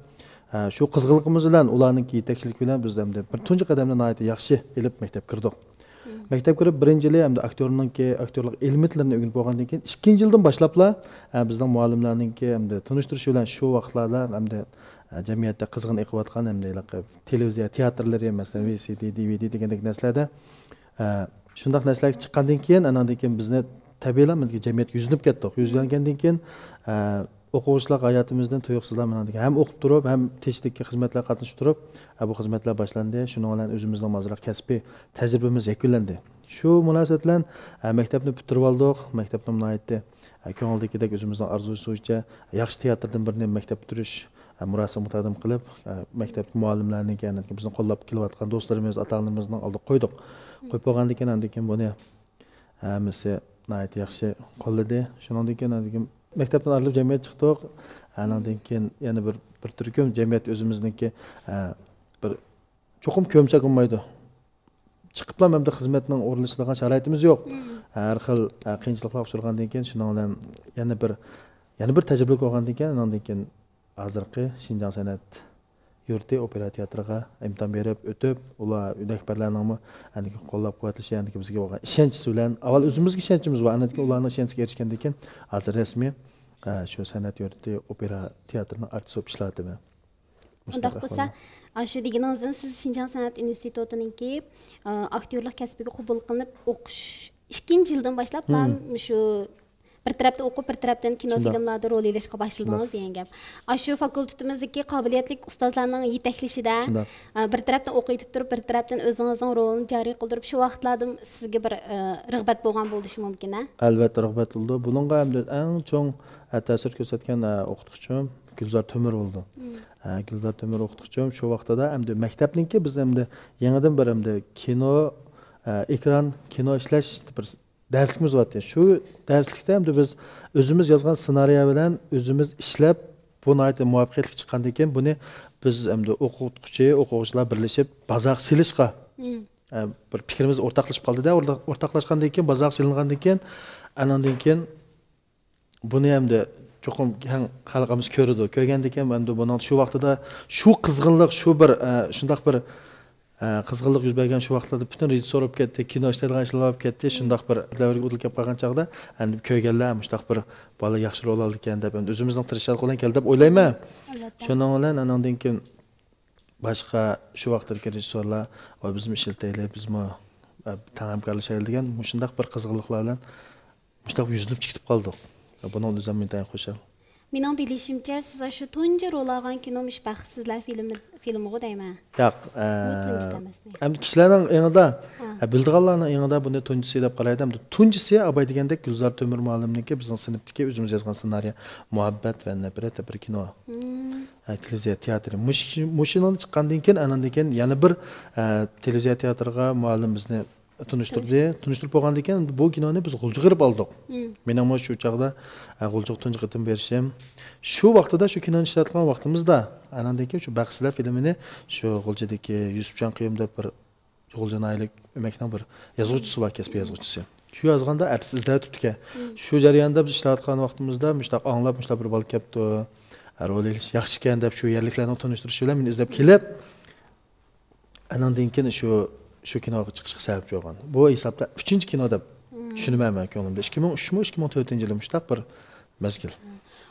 ئە، شۇ قىزغىنلىقىمىز بىلەن، ئۇلارنىڭكى يېتەكچىلىكى بىلەن بىز ئەمدى بىر تۇنجى قەدەمنى ناھايىتى ياخشى ئېلىپ مەكتەپكە كىردۇق. مەكتەپكە كىرىپ بىرىنچى يىلى ئەمدى ئاكتيورنىڭكى ئاكتيورلۇق ئېلېمېنتلىرىنى ئۆگىنىپ بولغاندىن كېيىن، ئىككىنچى يىلدىن باشلاپلا، ئە، بىزنىڭ مۇئەللىملەرنىڭكى ئەمدى تونۇشتۇرۇشى بىلەن شۇ ۋاقىتلاردا ئەمدى، ئە، جەمئىيەتتە قىزغىن ئېقىۋاتقان ئەمدى ھېلىقى تېلېۋىزىيە تىياتىرلىرى، مەسىلەن، ۋى سى دى، دى ۋى دى دېگەندەك نەرسىلەردە، ئە، شۇنداق نەرسىلەرگە چىققاندىن كېيىن، ئاناندىن كېيىن بىزنى تەبىئىيلا بىزگە جەمئىيەتكە يۈزلىنىپ كەتتۇق. يۈزلەنگەندىن كېيىن، ئە، ئوقۇغۇچىلىق ھاياتىمىزدىن تۇيۇقسىزلا مانا دېگەن ھەم ئوقۇپ تۇرۇپ، ھەم تېشىدىكى خىزمەتلەرگە قاتنىشىپ تۇرۇپ، ھە، بۇ خىزمەتلەر باشلاندى. شۇنىڭ بىلەن ئۆزىمىزنىڭ ئازراق كەسپىي تەجرىبىمىز يەكۈنلەندى. شۇ مۇناسىۋەت بىلەن، ھە، مەكتەپنى پۈتتۈرۈۋالدۇق. مەكتەپنىمۇ ناھايىتى، ھە، كۆڭۈلدىكىدەك ئۆزىمىزنىڭ ئارزۇسىچە ياخشى تىياتىردىن بىرنى مەكتەپ پۈتتۈرۈش، ھە، مۇراسىمىغا تەقدىم قىلىپ، ھە، مەكتەپتىكى مۇئەللىملەرنىڭكى، بىزنى قوللاپ كېلىۋاتقان دوستلىرىمىز، ئاتا-ئانىلىرىمىزنىڭ ئالدىغا قويدۇق. قويۇپ بولغاندىن كېيىن، ئاندىن كېيىن بۇنى ھەممىسى ناھايىتى ياخشى قوللىدى. شۇنىڭدىن كېيىن، ئاندىن كېيىن مەكتەپتىن ئايرىلىپ جەمئىيەتكە چىقتۇق. ئانىڭدىن كېيىن يەنە بىر، بىر تۈركۈم جەمئىيەت ئۆزىمىزنىڭكى، ئە، بىر چوقۇم كۆمسەك بولمايدۇ. چىقىپلا ئەمدى خىزمەتنىڭ ئورۇنلىشىدىغان شارائىتىمىز يوق. ھەر خىل، ئە، قىيىنچىلىقلارغا ئۇچرىغاندىن كېيىن، شۇنىڭ بىلەن يەنە بىر، يەنە بىر تەجرىبىلىك بولغاندىن كېيىن، ئانىڭدىن كېيىن ھازىرقى شىنجاڭ سەنئەت يۇرتى ئوپېرا تېئاتىرىغا ئىمتىھان بېرىپ ئۆتۈپ، ئۇلار رەھبەرلەرنىڭمۇ ئەندىكى قوللاپ قۇۋۋەتلىشى، ئەندىكى بىزگە بولغان ئىشەنچىسى بىلەن، ئاۋۋال ئۆزىمىزگە ئىشەنچىمىز بار، ئاندىن كېيىن ئۇلارنىڭ ئىشەنچىسىگە ئېرىشكەندىن كېيىن، ھازىر رەسمىي، ئە، شۇ سەنئەت يۇرتى ئوپېرا تېئاتىرىنىڭ ئارتىسى بولۇپ ئىشلەۋاتىمەن. ئۇنداق بولسا، ئاشۇ دېگىنىڭىزدىن سىز شىنجاڭ سەنئەت ئىنستىتۇتىنىڭكى، ئە، ئاكتيورلۇق كەسپىگە قوبۇل قىلىنىپ ئوقۇش ئىككىنچى يىلدىن باشلاپلا مۇشۇ بىر تەرەپتىن ئوقۇپ، بىر تەرەپتىن كىنو، شۇنداق. فىلىملاردا رول ئېلىشقا باشلىدىڭىز شۇنداق. دېگەن گەپ. ئاشۇ فاكۇلتېتىمىزدىكى قابىلىيەتلىك ئۇستازلارنىڭ يېتەكلىشىدە، شۇنداق. ئە، بىر تەرەپتىن ئوقۇۋېتىپ تۇرۇپ، بىر تەرەپتىن ئۆزىڭىزنىڭ رولىنى جارى قىلدۇرۇپ، شۇ ۋاقىتلاردا سىزگە بىر، ئە، رىغبەت بولغان بولۇشى مۇمكىن، ھە؟ ئەلۋەتتە، رىغبەت بولدى. بۇنىڭغا ئەمدى ئەڭ چوڭ، ئە، تەسىر كۆرسەتكەن، ئە، ئوقۇتقۇچىم گۈلزار تۆمۈر بولدى. ئە، گۈلزار تۆمۈر ئوقۇتقۇچىم شۇ ۋاقتىدا ئەمدى مەكتەپنىڭكى بىز ئەمدى يېڭىدىن بىر ئەمدى كىنو، ئە، ئېكران، كىنو ئىشلەش بىر دەرسلىكىمىز بارتتى. شۇ دەرسلىكتە ئەمدى بىز ئۆزىمىز يازغان سېنارىيە بىلەن ئۆزىمىز ئىشلەپ، بۇ ناھايىتى مۇۋەپپەقىيەتلىك چىققاندىن كېيىن، بۇنى بىز ئەمدى ئوقۇتقۇچى، ئوقۇغۇچىلار بىرلىشىپ بازارغا سېلىشقا، ئە، بىر پىكرىمىز ئورتاقلىشىپ قالدى-دە. ئورتاق-، ئورتاقلاشقاندىن كېيىن، بازارغا سېلىنغاندىن كېيىن، ئاناندىن كېيىن بۇنى ئەمدى چوقۇم كەڭ خەلقىمىز كۆرىدۇ. كۆرگەندىن كېيىن ئەمدى بۇنىڭ شۇ ۋاقتىدا شۇ قىزغىنلىق، شۇ بىر، ئە، شۇنداق بىر، ئە، قىزغىنلىق يۈز بەرگەن شۇ ۋاقىتلاردا پۈتۈن رېژىسسور بولۇپ كەتتى، كىنو ئىشلەيدىغان ئىشلار بولۇپ كەتتى. شۇنداق بىر دەۋرگە ئۇدۇل كەپ قالغان چاغدا ئەمدى كۆرگەنلەر مۇشۇنداق بىر بالا ياخشى رول ئالىدىكەن دەپ، ئەمدى ئۆزىمىزنىڭ تىرىشچانلىقى بىلەن كەلدى دەپ ئويلايمەن. ئەلۋەتتە. شۇنىڭ بىلەن ئاناندىن كېيىن باشقا شۇ ۋاقىتتىكى رېژىسسورلار، ۋاي، بىزمۇ ئىشلىتەيلى، بىزمۇ، ئە، تەڭ ھەمكارلىشايلى دېگەن مۇشۇنداق بىر قىزغىنلىقلار بىلەن مۇشۇنداق يۈزلىنىپ چىقىپ قالدۇق. بۇنىڭدىن ئۆزۈم ئىنتايىن خۇشال. مېنىڭ بىلىشىمچە، سىز ئاشۇ تۇنجى رول ئالغان كىنو مۇشۇ بەختسىزلەر فىلىمى، فىلىمىغۇ دەيمەن. ياق، ئە، بۇ تۇنجىسى ئەمەسمۇ؟ ئەمدى كىشىلەرنىڭ ئېڭىدا، ھە. ئە، بىلىدىغانلارنىڭ ئېڭىدا بۇنى تۇنجىسى دەپ قارايدۇ. ئەمدى تۇنجىسى ئاباي دېگەندەك گۈلزار تۆمۈر مۇئەللىمنىڭكى بىزنىڭ سىنىپتىكى ئۆزىمىز يازغان سېنارىيە مۇھەببەت ۋە نەپرەت دەپ بىر كىنو. ھە، تېلېۋىزىيە تىياتىرى. مۇشۇ، مۇشۇنىڭ چىققاندىن كېيىن، ئاناندىن كېيىن يەنە بىر، ئە، تېلېۋىزىيە تىياتىرىغا مۇئەللىم بىزنى تونۇشتۇردى. تونۇشتۇردى. تونۇشتۇرۇپ بولغاندىن كېيىن بۇ كىنونى بىز غۇلجىغا ئېلىپ ئالدۇق. مېنىڭمۇ شۇ چاغدا، ئە، غۇلجىغا تۇنجى قېتىم بېرىشىم. شۇ ۋاقتىدا شۇ كىنونى ئىشلەۋاتقان ۋاقتىمىزدا، ئاناندىن كېيىن شۇ بەختسىزلەر فىلىمىنى شۇ غۇلجىدىكى يۈسۈپجان قېيۇم دەپ بىر غۇلجا ناھىيەلىك ئۆمەكنىڭ بىر يازغۇچىسى بار، كەسپىي يازغۇچىسى. شۇ يازغاندا ئەتىسى ئىزدەۋېتىپتىكەن. شۇ جەرياندا بىز ئىشلەۋاتقان ۋاقتىمىزدا مۇشۇنداق ئاڭلاپ، مۇشۇنداق بىر بالا كەپتۇ، رول ئېلىش ياخشىكەن دەپ، شۇ يەرلىكلەرنىڭ تونۇشتۇرۇشى بىلەن مېنى ئىزدەپ كېلىپ، ئانىڭدىن كېيىن شۇ، شۇ كىنوغا چىقىشقا سەۋەبچى بولغان. بۇ ھېسابتا ئۈچىنچى كىنو دەپ چۈشىنىمەن مەن كۆڭلۈمدە. ئىككى مىڭ ئۈچمۇ، ئىككى مىڭ تۆتىنچى يىلى مۇشۇنداق بىر مەزگىل.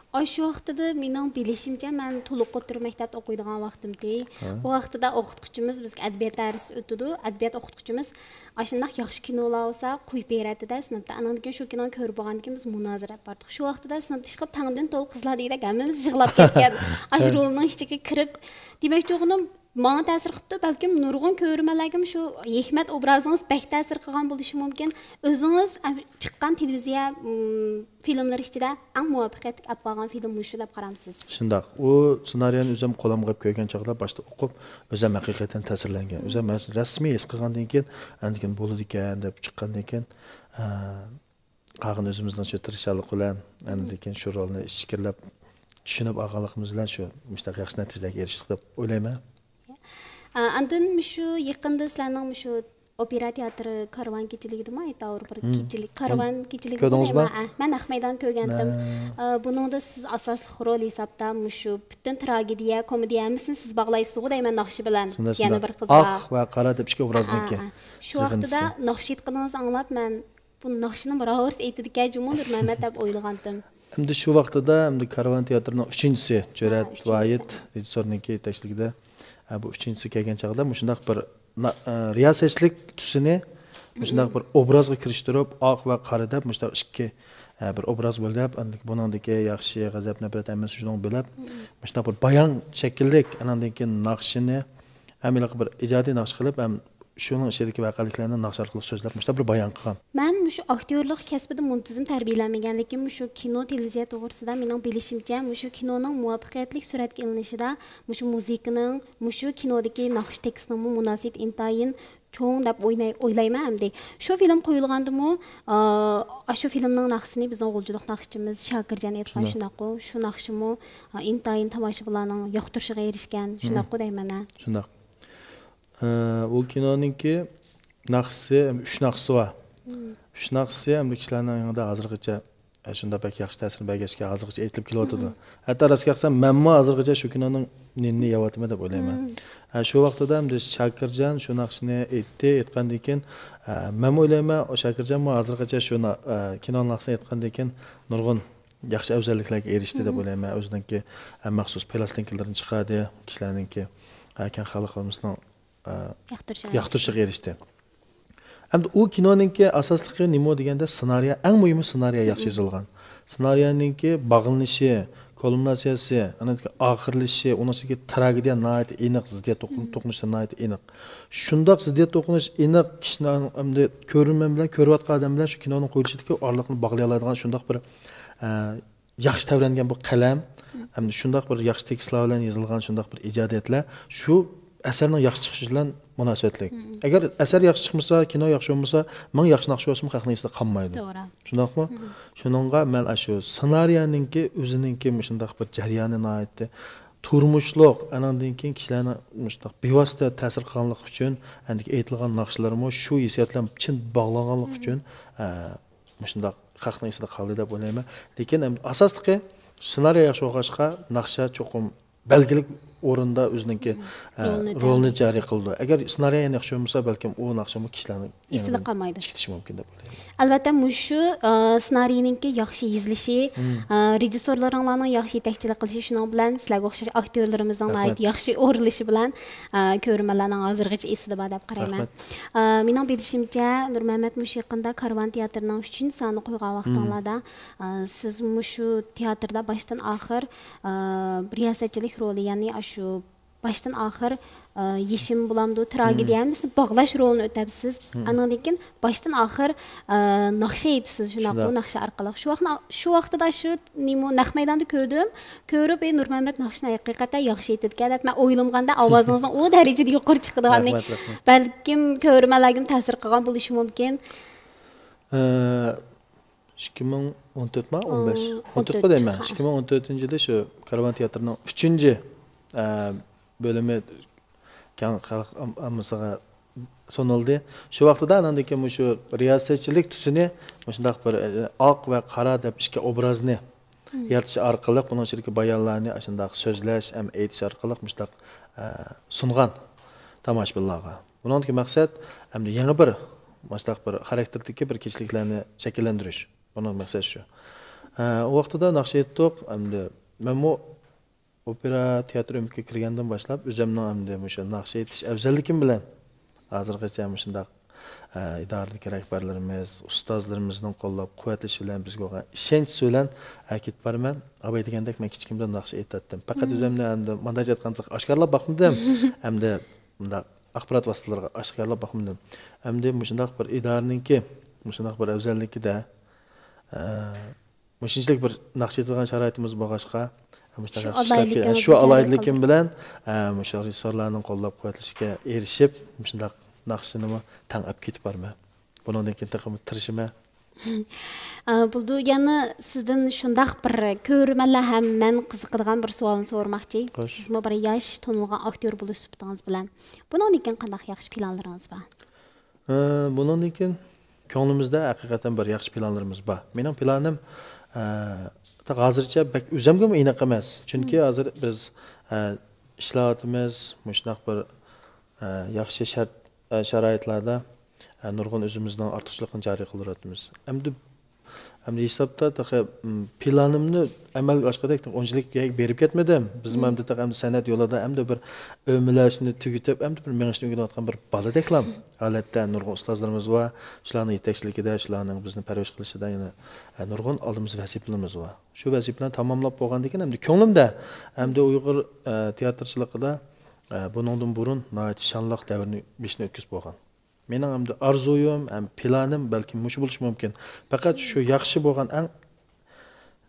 ئاشۇ ۋاقتىدا مېنىڭ بىلىشىمچە، مەن تولۇق ئوتتۇرا مەكتەپتە ئوقۇيدىغان ۋاقتىمتى. ئۇ ۋاقتىدا ئوقۇتقۇچىمىز بىزگە ئەدەبىيات دەرسى ئۆتىدۇ. ئەدەبىيات ئوقۇتقۇچىمىز ئاشۇنداق ياخشى كىنولار بولسا قويۇپ بېرەتتى-دە سىنىپتا. ئانىڭدىن كېيىن شۇ كىنونى كۆرۈپ بولغاندىن كېيىن بىز مۇنازىرە ئېلىپ باردۇق. شۇ ۋاقتىدا سىنىپتا ئىشقىلىپ تەڭدىن تولۇق قىزلار دېگۈدەك ھەممىمىز يىغلاپ كەتكەن. ئاشۇ رولنىڭ ئىچىگە كىرىپ، دېمەكچى بولغىنىم، ماڭا تەسىر قىپتۇ، بەلكىم نۇرغۇن كۆرۈرمەنلەرگىمۇ شۇ ھېكمەت ئوبرازىڭىز بەك تەسىر قىلغان بولۇشى مۇمكىن. ئۆزىڭىز ئەم، چىققان تېلېۋىزىيە، ئىم، فىلىملىرى ئىچىدە ئەڭ مۇۋەپپەقىيەتلىك ئەپ بارغان فىلىم مۇشۇ دەپ قارامسىز؟ شۇنداق. ئۇ سېنارىيەنى ئۆزۈم قولۇمغا ئېلىپ كۆرگەن چاغدا باشتا ئوقۇپ، ئۆزۈم ھەقىقەتەن تەسىرلەنگەن. ئۆزۈم رەسمىي ھېس قىلغاندىن كېيىن، ئاندىن كېيىن بولىدىكەن دەپ چىققاندىن كېيىن، ئە، قالغىنى ئۆزىمىزنىڭ شۇ تىرىشچانلىق بىلەن، ئاندىن كېيىن شۇ رولنى ئىچكىرىلەپ چۈشىنىپ ئالغانلىقىمىز بىلەن شۇ مۇشۇنداق ياخشى نەتىجىلەرگە ئېرىشتۇق دەپ ئويلايمەن. ئا، ئاندىن مۇشۇ يېقىندا سىلەرنىڭ مۇشۇ ئوپېرا تېئاتىرى كارۋان كېچىلىكىدىمۇ ئېيتاۋۇر، بىر كېچىلىك، كارۋان كېچىلىكىدىمۇ دەيمەن. ئە، مەن نەق مەيدان كۆرگەنتىم. ئا، بۇنىڭدا سىز ئاساسلىق رول ھېسابتا مۇشۇ پۈتۈن تراگېدىيە، كومېدىيە ھەممىسىنى سىز باغلايسىزغۇ دەيمەن ناخشا بىلەن. يەنە بىر قىزغا. ئاق ۋە قارا دەپ ئىككى ئوبرازنىڭكى. شۇ ۋاقتىدا ناخشا ئېيتقىنىڭىزنى ئاڭلاپ مەن بۇ ناخشىنى راۋۇرس ئېيتىدىكەن جۇمۇ نۇرمەمەت دەپ ئويلىغانتىم. ئەمدى شۇ ۋاقتىدا ئەمدى كارۋان تىياتىرىنىڭ ئۈچىنچىسى، جۈرئەت ۋاھىت رېژىسسورنىڭكى يېتەكچىلىكىدە، ئە، بۇ ئۈچىنچىسى كەلگەن چاغدا مۇشۇنداق بىر نا-، ئە، رىياسەتچىلىك تۈسىنى مۇشۇنداق بىر ئوبرازغا كىرىشتۈرۈپ، ئاق ۋە قارا دەپ مۇشۇنداق ئىككى، ئە، بىر ئوبراز بۆلۈپ، ئەمدى بۇنىڭدىكى ياخشى، غەزەپ، نەپرەت ھەممىسىنى شۇنىڭغا بۆلۈپ، مۇشۇنداق بىر بايان شەكىللىك، ئاناندىن كېيىن ناخشىنى ھەم ھېلىقى بىر ئىجادىي ناخشا قىلىپ، ھەم شۇنىڭ ئىچىدىكى ۋەقەلىكلەرنى ناخشا ئارقىلىق سۆزلەپ، مۇشۇنداق بىر بايان قىلغان. مەن مۇشۇ ئاكتيورلۇق كەسپىدە مۇنتىزىم تەربىيەلەنمىگەن، لېكىن مۇشۇ كىنو، تېلېۋىزىيە توغرىسىدا مېنىڭ بىلىشىمچە، مۇشۇ كىنونىڭ مۇۋەپپەقىيەتلىك سۈرەتكە ئېلىنىشىدا مۇشۇ مۇزىكىنىڭ، مۇشۇ كىنودىكى ناخشا تېكىستىنىڭمۇ مۇناسىۋىتى ئىنتايىن چوڭ دەپ ئويناي-، ئويلايمەن ئەمدى. شۇ فىلىم قويۇلغاندىمۇ، ئا، ئاشۇ فىلىمنىڭ ناخشىسىنى بىزنىڭ غۇلجىلىق ناخشىچىمىز شاكىرجان ئېيتقان، شۇنداققۇ؟ شۇ ناخشىمۇ، ئا، ئىنتايىن تاماشىبىنلارنىڭ ياقتۇرۇشىغا ئېرىشكەن، شۇنداققۇ دەيمەن ھە. شۇنداق. ئە، ئۇ كىنونىڭكى ناخشىسى، ئۈچ ناخشىسى بار. ئۈچ ناخشىسى ئەمدى كىشىلەرنىڭ يېڭىدا ھازىرغىچە، ئە، شۇنداق بەك ياخشى تەسىر بەرگەچكە، ھازىرغىچە ئېيتىلىپ كېلىۋاتىدۇ. ھەتتا راستىنى ئېيتسام، مەنمۇ ھازىرغىچە شۇ كىنونىڭ نېنىنى يەۋاتىمەن دەپ ئويلايمەن. ئە، شۇ ۋاقتىدا ئەمدى شاكىرجان شۇ ناخشىنى ئېيتتى، ئېيتقاندىن كېيىن، ئە، مەنمۇ ئويلايمەن، ئۇ شاكىرجانمۇ ھازىرغىچە شۇ نا-، ئە، كىنو ناخشىسىنى ئېيتقاندىن كېيىن نۇرغۇن ياخشى ئەۋزەللىكلەرگە ئېرىشتى دەپ ئويلايمەن. ئۆزىنىڭكى، ئە، مەخسۇس پىلاستىنكىلىرىنى چىقاردى، كىشىلەرنىڭكى، ئە، كەڭ خەلق ئاممىسىنىڭ، ئە، ياقتۇرۇشىغا ياقتۇرۇشىغا ئېرىشتى. ئەمدى ئۇ كىنونىڭكى ئاساسلىقى نېمە دېگەندە، سېنارىيە، ئەڭ مۇھىمى سېنارىيە ياخشى يېزىلغان. سېنارىيەنىڭكى باغلىنىشى، كۇلمىناتسىيەسى، ئاندىن كېيىن ئاخىرلىشىشى، ئۇنىڭ ئىچىدىكى تراگېدىيە ناھايىتى ئېنىق، زىددىيەت توقۇن-، توقۇنۇشى ناھايىتى ئېنىق. شۇنداق زىددىيەت توقۇنۇش ئېنىق كىشىنىڭ ئەمدى كۆرۈرمەن بىلەن، كۆرۈۋاتقان ئادەم بىلەن شۇ كىنونىڭ قويۇلۇشىدىكى ئارىلىقنى باغلىيالايدىغان شۇنداق بىر، ئە، ياخشى تەۋرەنگەن بۇ قەلەم، ھەمدە شۇنداق بىر ياخشى تېكىستلار بىلەن يېزىلغان شۇنداق بىر ئىجادىيەتلەر شۇ ئەسەرنىڭ ياخشى چىقىشى بىلەن مۇناسىۋەتلىك. ئەگەر ئەسەر ياخشى چىقمىسا، كىنو ياخشى بولمىسا، مىڭ ياخشى ناخشا بولسىمۇ، خەقنىڭ ئېسىدە قالمايدۇ. توغرا. شۇنداقمۇ؟ شۇنىڭغا مەن ئاشۇ سېنارىيەنىڭكى ئۆزىنىڭكى مۇشۇنداق بىر جەريانى ناھايىتى تۇرمۇشلۇق، ئاناندىن كېيىن كىشىلەرنى مۇشۇنداق بىۋاسىتە تەسىر قىلغانلىقى ئۈچۈن، ئاندىن كېيىن ئېيتىلغان ناخشىلىرىمۇ شۇ ھېسسىيات بىلەن چىن باغلانغانلىقى ئۈچۈن، ئە، مۇشۇنداق خەقنىڭ ئېسىدە قالدى دەپ ئويلايمەن. لېكىن ئەمدى ئاساسلىقى سېنارىيە ياخشى بولغاچقا، ناخشا چوقۇم بەلگىلىك ئورۇندا ئۆزىنىڭكى، ئە، رولىنى جارى قىلىدۇ. ئەگەر سېنارىيە يەنە ياخشى بولمىسا، بەلكىم ئۇ ناخشىمۇ كىشىلەرنىڭ ئېسىدە قالمايدۇ. چىقىتىشى مۇمكىن دەپ ئويلايمەن. ئەلۋەتتە، مۇشۇ، ئە، سېنارىينىڭكى ياخشى يېزىلىشى، ئە، رېژىسسورلىرىڭلارنىڭ ياخشى يېتەكچىلىك قىلىشى، شۇنىڭ بىلەن سىلەرگە ئوخشاش ئاكتيورلىرىمىزنىڭ ناھايىتى ياخشى ئورۇنلىشى بىلەن، ئە، كۆرۈرمەنلەرنىڭ ھازىرغىچە ئېسىدە بار دەپ قارايمەن. ئە، مېنىڭ بىلىشىمچە، نۇرمەمەت مۇشۇ يېقىندا كارۋان تىياتىرىنىڭ ئۈچىنچى سانىنى قويغان ۋاقتىڭلاردا، ئە، سىز مۇشۇ تىياتىردا باشتىن ئاخىر، ئە، رىياسەتچىلىك رولى، يەنى ئاشۇ باشتىن ئاخىر، ئە، يېشىم بولامدۇ، تراگېدىيە ھەممىسىنى باغلاش رولىنى ئۆتەپسىز. ئانىڭدىن كېيىن باشتىن ئاخىر، ئە، ناخشا ئېيتىسىز، شۇنداقمۇ؟ شۇنداق. ناخشا ئارقىلىق. شۇ ۋاقىت، شۇ ۋاقتىدا شۇ نېمە، نەق مەيداندا كۆردۈم. كۆرۈپ، ئى، نۇرمەمەت ناخشىنى ھەقىقەتەن ياخشى ئېيتىدىكەن دەپ، مەن ئويلىمىغاندا ئاۋازىڭىزنىڭ ئۇ دەرىجىدە يۇقىرى چىقىدىغانلىكى، بەلكىم كۆرۈرمەنلەرگىمۇ تەسىر قىلغان بولۇشى مۇمكىن. ئىككى مىڭ ئون تۆتمۇ؟ ئون بەش؟ ئون تۆت. ئون تۆتقۇ دەيمەن. ئىككى مىڭ ئون تۆتىنچى يىلى شۇ كارۋان تىياتىرىنىڭ ئۈچىنچى، ئە، بۆلۈمى كەڭ خەلق ئام-، ئاممىسىغا سۇنۇلدى. شۇ ۋاقتىدا ئاناندىن كېيىن مۇشۇ رىياسەتچىلىك تۈسىنى مۇشۇنداق بىر، ئە، ئاق ۋە قارا دەپ ئىككى ئوبرازنى يارىتىش ئارقىلىق، بۇنىڭ ئىچىدىكى بايانلارنى ئاشۇنداق سۆزلەش ھەم ئېيتىش ئارقىلىق مۇشۇنداق، ئە، سۇنغان تاماشىبىنلارغا. بۇنىڭدىكى مەقسەت ئەمدى يېڭى بىر مۇشۇنداق بىر خاراكتېردىكى بىر كېچىلىكلەرنى شەكىللەندۈرۈش. بۇنىڭ مەقسەت شۇ. ئە، ئۇ ۋاقتىدا ناخشا ئېيتتۇق. ئەمدى مەنمۇ ئوپېرا تىياتىر ئۆمىكىگە كىرگەندىن باشلاپ، ئۆزۈمنىڭ ئەمدى مۇشۇ ناخشا ئېيتىش ئەۋزەللىكىم بىلەن، ھازىرغىچە مۇشۇنداق، ئە، ئىدارىدىكى رەھبەرلىرىمىز، ئۇستازلىرىمىزنىڭ قوللاپ قۇۋۋەتلىشى بىلەن، بىزگە بولغان ئىشەنچىسى بىلەن، ئە، كېتىپ بارىمەن. ئاباي دېگەندەك، مەن كىچىكىمدە ناخشا ئېيتاتتىم. پەقەت ئۆزۈمنى ئەمدى مۇنداق ئېيتقاندا ئاشكارىلاپ باقمىدىم. ئەمدى مۇنداق ئاخبارات ۋاسىتىلىرىغا ئاشكارىلاپ باقمىدىم. ئەمدى مۇشۇنداق بىر ئىدارىنىڭكى مۇشۇنداق بىر ئەۋزەللىكىدە، ئە، مۇشۇنچىلىك بىر ناخشا ئېيتىدىغان شارائىتىمىز بولغاچقا، مۇشۇنداق شۇ ياخشى ئىشلەرگە، ئالاھىدىلىكىڭىزنى شۇ جارى ئالاھىدىلىكىم قىلدى. بىلەن، ئە، مۇشۇ رېژىسسورلارنىڭ قوللاپ قۇۋۋەتلىشىگە ئېرىشىپ، مۇشۇنداق ناخشىنىمۇ تەڭ ئەپ كېتىپ بارىمەن. بۇنىڭدىن كېيىن تېخىمۇ تىرىشىمەن. ئە، بولىدۇ. يەنە سىزدىن شۇنداق بىر كۆرۈرمەنلەر ھەم مەن قىزىقىدىغان بىر سوئالنى سورىماقچى. خوش. سىزمۇ بىر ياش تونۇلغان ئاكتيور بولۇش سۈپىتىڭىز بىلەن، بۇنىڭدىن كېيىن قانداق ياخشى پىلانلىرىڭىز بار؟ ئە، بۇنىڭدىن كېيىن كۆڭلىمىزدە ھەقىقەتەن بىر ياخشى پىلانلىرىمىز بار. مېنىڭ پىلانىم، ئە، تېخى ھازىرچە بەك ئۆزۈمگىمۇ ئېنىق ئەمەس. چۈنكى ھازىر بىز، ئە، ئىشلەۋاتىمىز، مۇشۇنداق بىر، ئە، ياخشى شەرت، ئە، شارائىتلاردا، ئە، نۇرغۇن ئۆزىمىزنىڭ ئارتۇقچىلىقىنى جارى قىلدۇرۇۋاتىمىز. ئەمدى ئەمدى ھېسابتا تېخى، م، پىلانىمنى ئەمەلگە ئاشقۇدەك ئۇنچىلىك يەرگە بېرىپ كەتمىدىم. بىزمۇ ئەمدى تېخى ئەمدى سەنئەت يولىدا ئەمدى بىر ئۆمىلەشنى تۈگىتىپ، ئەمدى بىر مېڭىشنى ئۆگىنىۋاتقان بىر بالىدەكلا ھالەتتە نۇرغۇن ئۇستازلىرىمىز بار. شۇلارنىڭ يېتەكچىلىكىدە، شۇلارنىڭ بىزنى پەرۋىش قىلىشىدا يەنە، ئە، نۇرغۇن ئالدىمىزدا ۋەزىپىلىرىمىز بار. شۇ ۋەزىپىلەرنى تاماملاپ بولغاندىن كېيىن ئەمدى كۆڭلۈمدە ئەمدى ئۇيغۇر، ئە، تىياتىرچىلىقىدا، ئە، بۇنىڭدىن بۇرۇن ناھايىتى شانلىق دەۋرنى بېشىدىن ئۆتكۈزۈپ بولغان. مېنىڭ ئەمدى ئارزۇيۇم ھەم پىلانىم بەلكىم مۇشۇ بولۇشى مۇمكىن. پەقەت شۇ ياخشى بولغان ئەڭ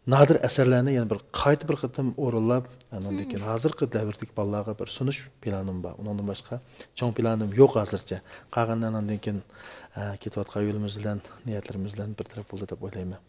نادىر ئەسەرلەرنى يەنە بىر قايتا بىر قېتىم ئورۇنلاپ، ئاناندىن كېيىن ھازىرقى دەۋردىكى بالىلارغا بىر سۇنۇش پىلانىم بار. ئۇنىڭدىن باشقا چوڭ پىلانىم يوق ھازىرچە. قالغىنى ئاناندىن كېيىن، ئە، كېتىۋاتقان يولىمىز بىلەن، نىيەتلىرىمىز بىلەن بىر تەرەپ بولدى دەپ ئويلايمەن.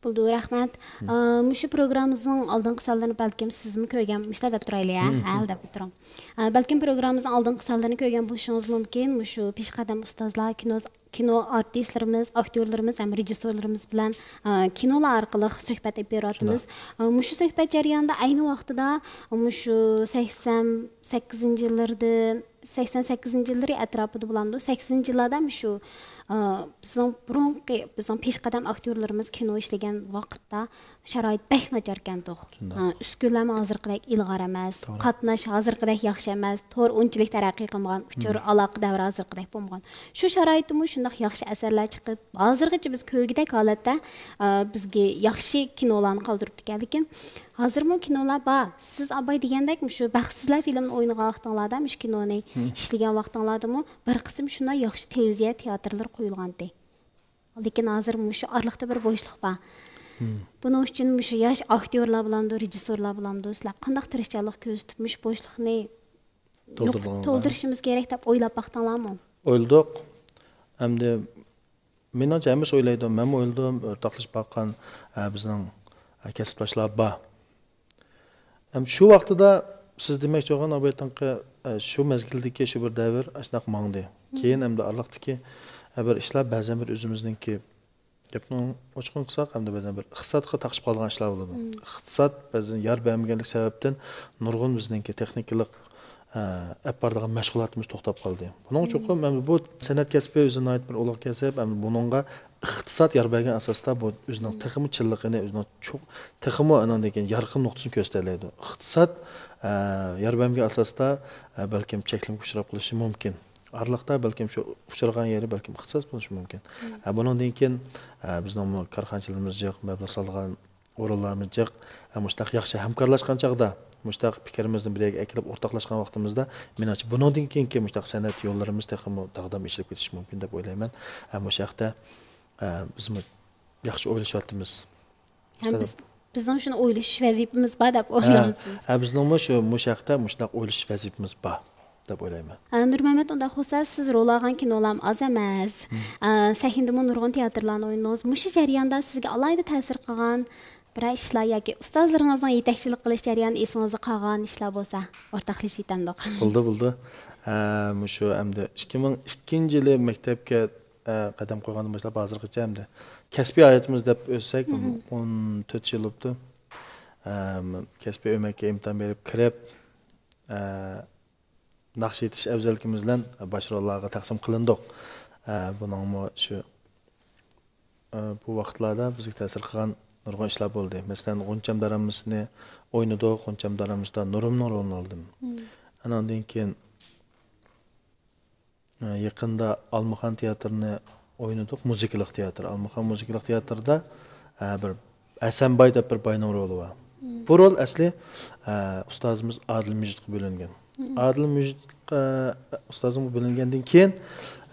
بولدى، رەھمەت. ئا، مۇشۇ پروگراممىمىزنىڭ ئالدىنقى سانلىرىنى بەلكىم سىزمۇ كۆرگەن، مۇشۇنداق دەپ تۇرايلى، ھە؟ ھە، دەپ تۇرۇڭ. ئا، بەلكىم پروگراممىمىزنىڭ ئالدىنقى سانلىرىنى كۆرگەن بولۇشىڭىز مۇمكىن. مۇشۇ پېشقەدەم ئۇستازلار، كىنو، كىنو ئارتىسلىرىمىز، ئاكتيورلىرىمىز ھەم رېژىسسورلىرىمىز بىلەن، ئا، كىنولار ئارقىلىق سۆھبەت ئېلىپ بېرىۋاتىمىز. شۇنداق. ئا، مۇشۇ سۆھبەت جەريانىدا ئەينى ۋاقتىدا مۇشۇ سەكسەن سەككىزىنچى يىللىرىدىن سەكسەن سەككىزىنچى يىللىرى ئەتراپىدا بولامدۇ؟ سەكسىنىنچى يىللاردا مۇشۇ، ئا، بىزنىڭ بۇرۇنقى، بىزنىڭ پېشقەدەم ئاكتيورلىرىمىز كىنو ئىشلىگەن ۋاقىتتا شارائىت بەك ناچاركەنتۇق. شۇنداق. ئا، ئۈسكۈنىلەرمۇ ھازىرقىدەك ئىلغار ئەمەس، توغرا. قاتناش ھازىرقىدەك ياخشى ئەمەس، تور ئۇنچىلىك تەرەققىي قىلمىغان، ئۇچۇر ئالاقە دەۋرى ھازىرقىدەك بولمىغان. شۇ شارائىتتىمۇ شۇنداق ياخشى ئەسەرلەر چىقىپ، ھازىرغىچە بىز كۆرگۈدەك ھالەتتە، ئا، بىزگە ياخشى كىنولارنى قالدۇرۇپتىكەن. لېكىن ھازىرمۇ كىنولار بار. سىز ئاباي دېگەندەك مۇشۇ بەختسىزلەر فىلىمىنى ئوينىغان ۋاقتىڭلاردا، مۇشۇ كىنونى ئىشلىگەن ۋاقتىڭلاردىمۇ بىر قىسىم شۇنداق ياخشى تېلېۋىزىيە تىياتىرلىرى قويۇلغانتى. لېكىن ھازىر مۇشۇ ئارىلىقتا بىر بوشلۇق بار. بۇنىڭ ئۈچۈن مۇشۇ ياش ئاكتيورلار بولامدۇ، رېژىسسورلار بولامدۇ، سىلەر قانداق تىرىشچانلىق كۆرسىتىپ مۇشۇ بوشلۇقنى يوق-، تولدۇرىدىغان تولدۇرۇشىمىز كېرەك دەپ ئويلاپ باقتىڭلارمۇ؟ ئويلىدۇق. ئەمدى مېنىڭچە ھەممىسى ئويلايدۇ، مەنمۇ ئويلىدىم، ئورتاقلىشىپ باققان، ئە، بىزنىڭ، ئە، كەسىپداشلار بار. ھەم شۇ ۋاقتىدا سىز دېمەكچى بولغان ئابايتىڭقى، ئە، شۇ مەزگىلدىكى شۇ بىر دەۋر ئاشۇنداق ماڭدى. كېيىن ئەمدى ئارىلىقتىكى، ئە، بىر ئىشلار بەزەن بىر ئۆزىمىزنىڭكى گەپنىڭ ئوچۇقىنى قىلساق، ئەمدى بەزەن بىر ئىقتىسادقا تاقىشىپ قالىدىغان ئىشلار بولىدۇ. ئىقتىساد بەزەن يار بەرمىگەنلىك سەۋەبتىن نۇرغۇن بىزنىڭكى تېخنىكىلىق، ئە، ئەپ بارىدىغان مەشغۇلاتىمىز توختاپ قالدى. بۇنىڭ ئۈچۈن ئەمدى بۇ سەنئەت كەسپى ئۆزى ناھايىتى بىر ئۇلۇغ كەسىپ، ئەمدى بۇنىڭغا ئىقتىساد يار بەرگەن ئاساستا بۇ ئۆزىنىڭ تېخىمۇ چىنلىقىنى، ئۆزىنىڭ چوڭ، تېخىمۇ ئانىڭدىن كېيىن يارقىن نۇقتىسىنى كۆرسىتەلەيدۇ. ئىقتىساد، ئە، يار بەرمىگەن ئاساستا، ئە، بەلكىم چەكلىمىگە ئۇچراپ قېلىشى مۇمكىن. ئارىلىقتا بەلكىم شۇ ئۇچرىغان يېرى بەلكىم ئىقتىساد بولۇشى مۇمكىن. ئە، بۇنىڭدىن كېيىن، ئە، بىزنىڭمۇ كارخانىچىلىرىمىز جىق، مەبلەغ سالىدىغان ئورۇنلارمۇ جىق. ئە، مۇشۇنداق ياخشى ھەمكارلاشقان چاغدا، مۇشۇنداق پىكرىمىزنى بىر يەرگە ئەكېلىپ ئورتاقلاشقان ۋاقتىمىزدا، مېنىڭچە بۇنىڭدىن كېيىنكى مۇشۇنداق سەنئەت يوللىرىمىز تېخىمۇ داغدام ئېچىلىپ كېتىشى مۇمكىن دەپ ئويلايمەن. ئە، مۇشۇ ھەقتە، ئە، بىزمۇ ياخشى ئويلىشىۋاتىمىز. ھەم بىز، بىزنىڭ شۇنى ئويلىشىش ۋەزىپىمىز بار دەپ ھە، ئويلايمسىز؟ ھە، بىزنىڭمۇ شۇ، مۇشۇ ھەقتە مۇشۇنداق ئويلىشىش ۋەزىپىمىز بار دەپ ئويلايمەن. ئە، نۇرمەمەت، ئۇنداق بولسا سىز رول ئالغان كىنولارمۇ ئاز ئەمەس. ئە، سەھنىدىمۇ نۇرغۇن تىياتىرلارنى ئوينىدىڭىز. مۇشۇ جەرياندا سىزگە ئالاھىدە تەسىر قىلغان بىرەر ئىشلار ياكى ئۇستازلىرىڭىزنىڭ يېتەكچىلىك قىلىش جەريانى ئېسىڭىزدە قالغان ئىشلار بولسا، ئورتاقلىشىۋېتەمدۇق؟ بولدى، بولدى. ئە، مۇشۇ ئەمدى ئىككى مىڭ ئىككىنچى يىلى مەكتەپكە، ئە، قەدەم قويغاندىن باشلاپ ھازىرغىچە ئەمدى كەسپىي ھاياتىمىز دەپ ئۆتسەك، مم. ئون تۆت يىل بوپتۇ. ئەم، كەسپىي ئۆمەككە ئىمتىھان بېرىپ كىرىپ، ئە، ناخشا ئېيتىش ئەۋزەللىكىمىز بىلەن باش روللارغا تەقسىم قىلىندۇق. ئە، بۇنىڭمۇ شۇ، ئە، بۇ ۋاقىتلاردا بىزگە تەسىر قىلغان نۇرغۇن ئىشلار بولدى. مەسىلەن، غۇنچەم دارامىسىنى ئوينىدۇق، غۇنچەم دارامىسىدا نۇرۇمنىڭ رولىنى ئالدىم. مم. ئاناندىن كېيىن، ئە، يېقىندا ئالمىخان تىياتىرىنى ئوينىدۇق، مۇزىكىلىق تىياتىر. ئالمىخان مۇزىكىلىق تىياتىرىدا، ئە، بىر ھەسەنباي دەپ بىر باينىڭ رولى بار. مم. بۇ رول ئەسلى، ئە، ئۇستازىمىز ئادىل مىجىتقا بۆلۈنگەن. مم. ئادىل مىجىتقا، ئۇستازىمغا بۆلۈنگەندىن كېيىن،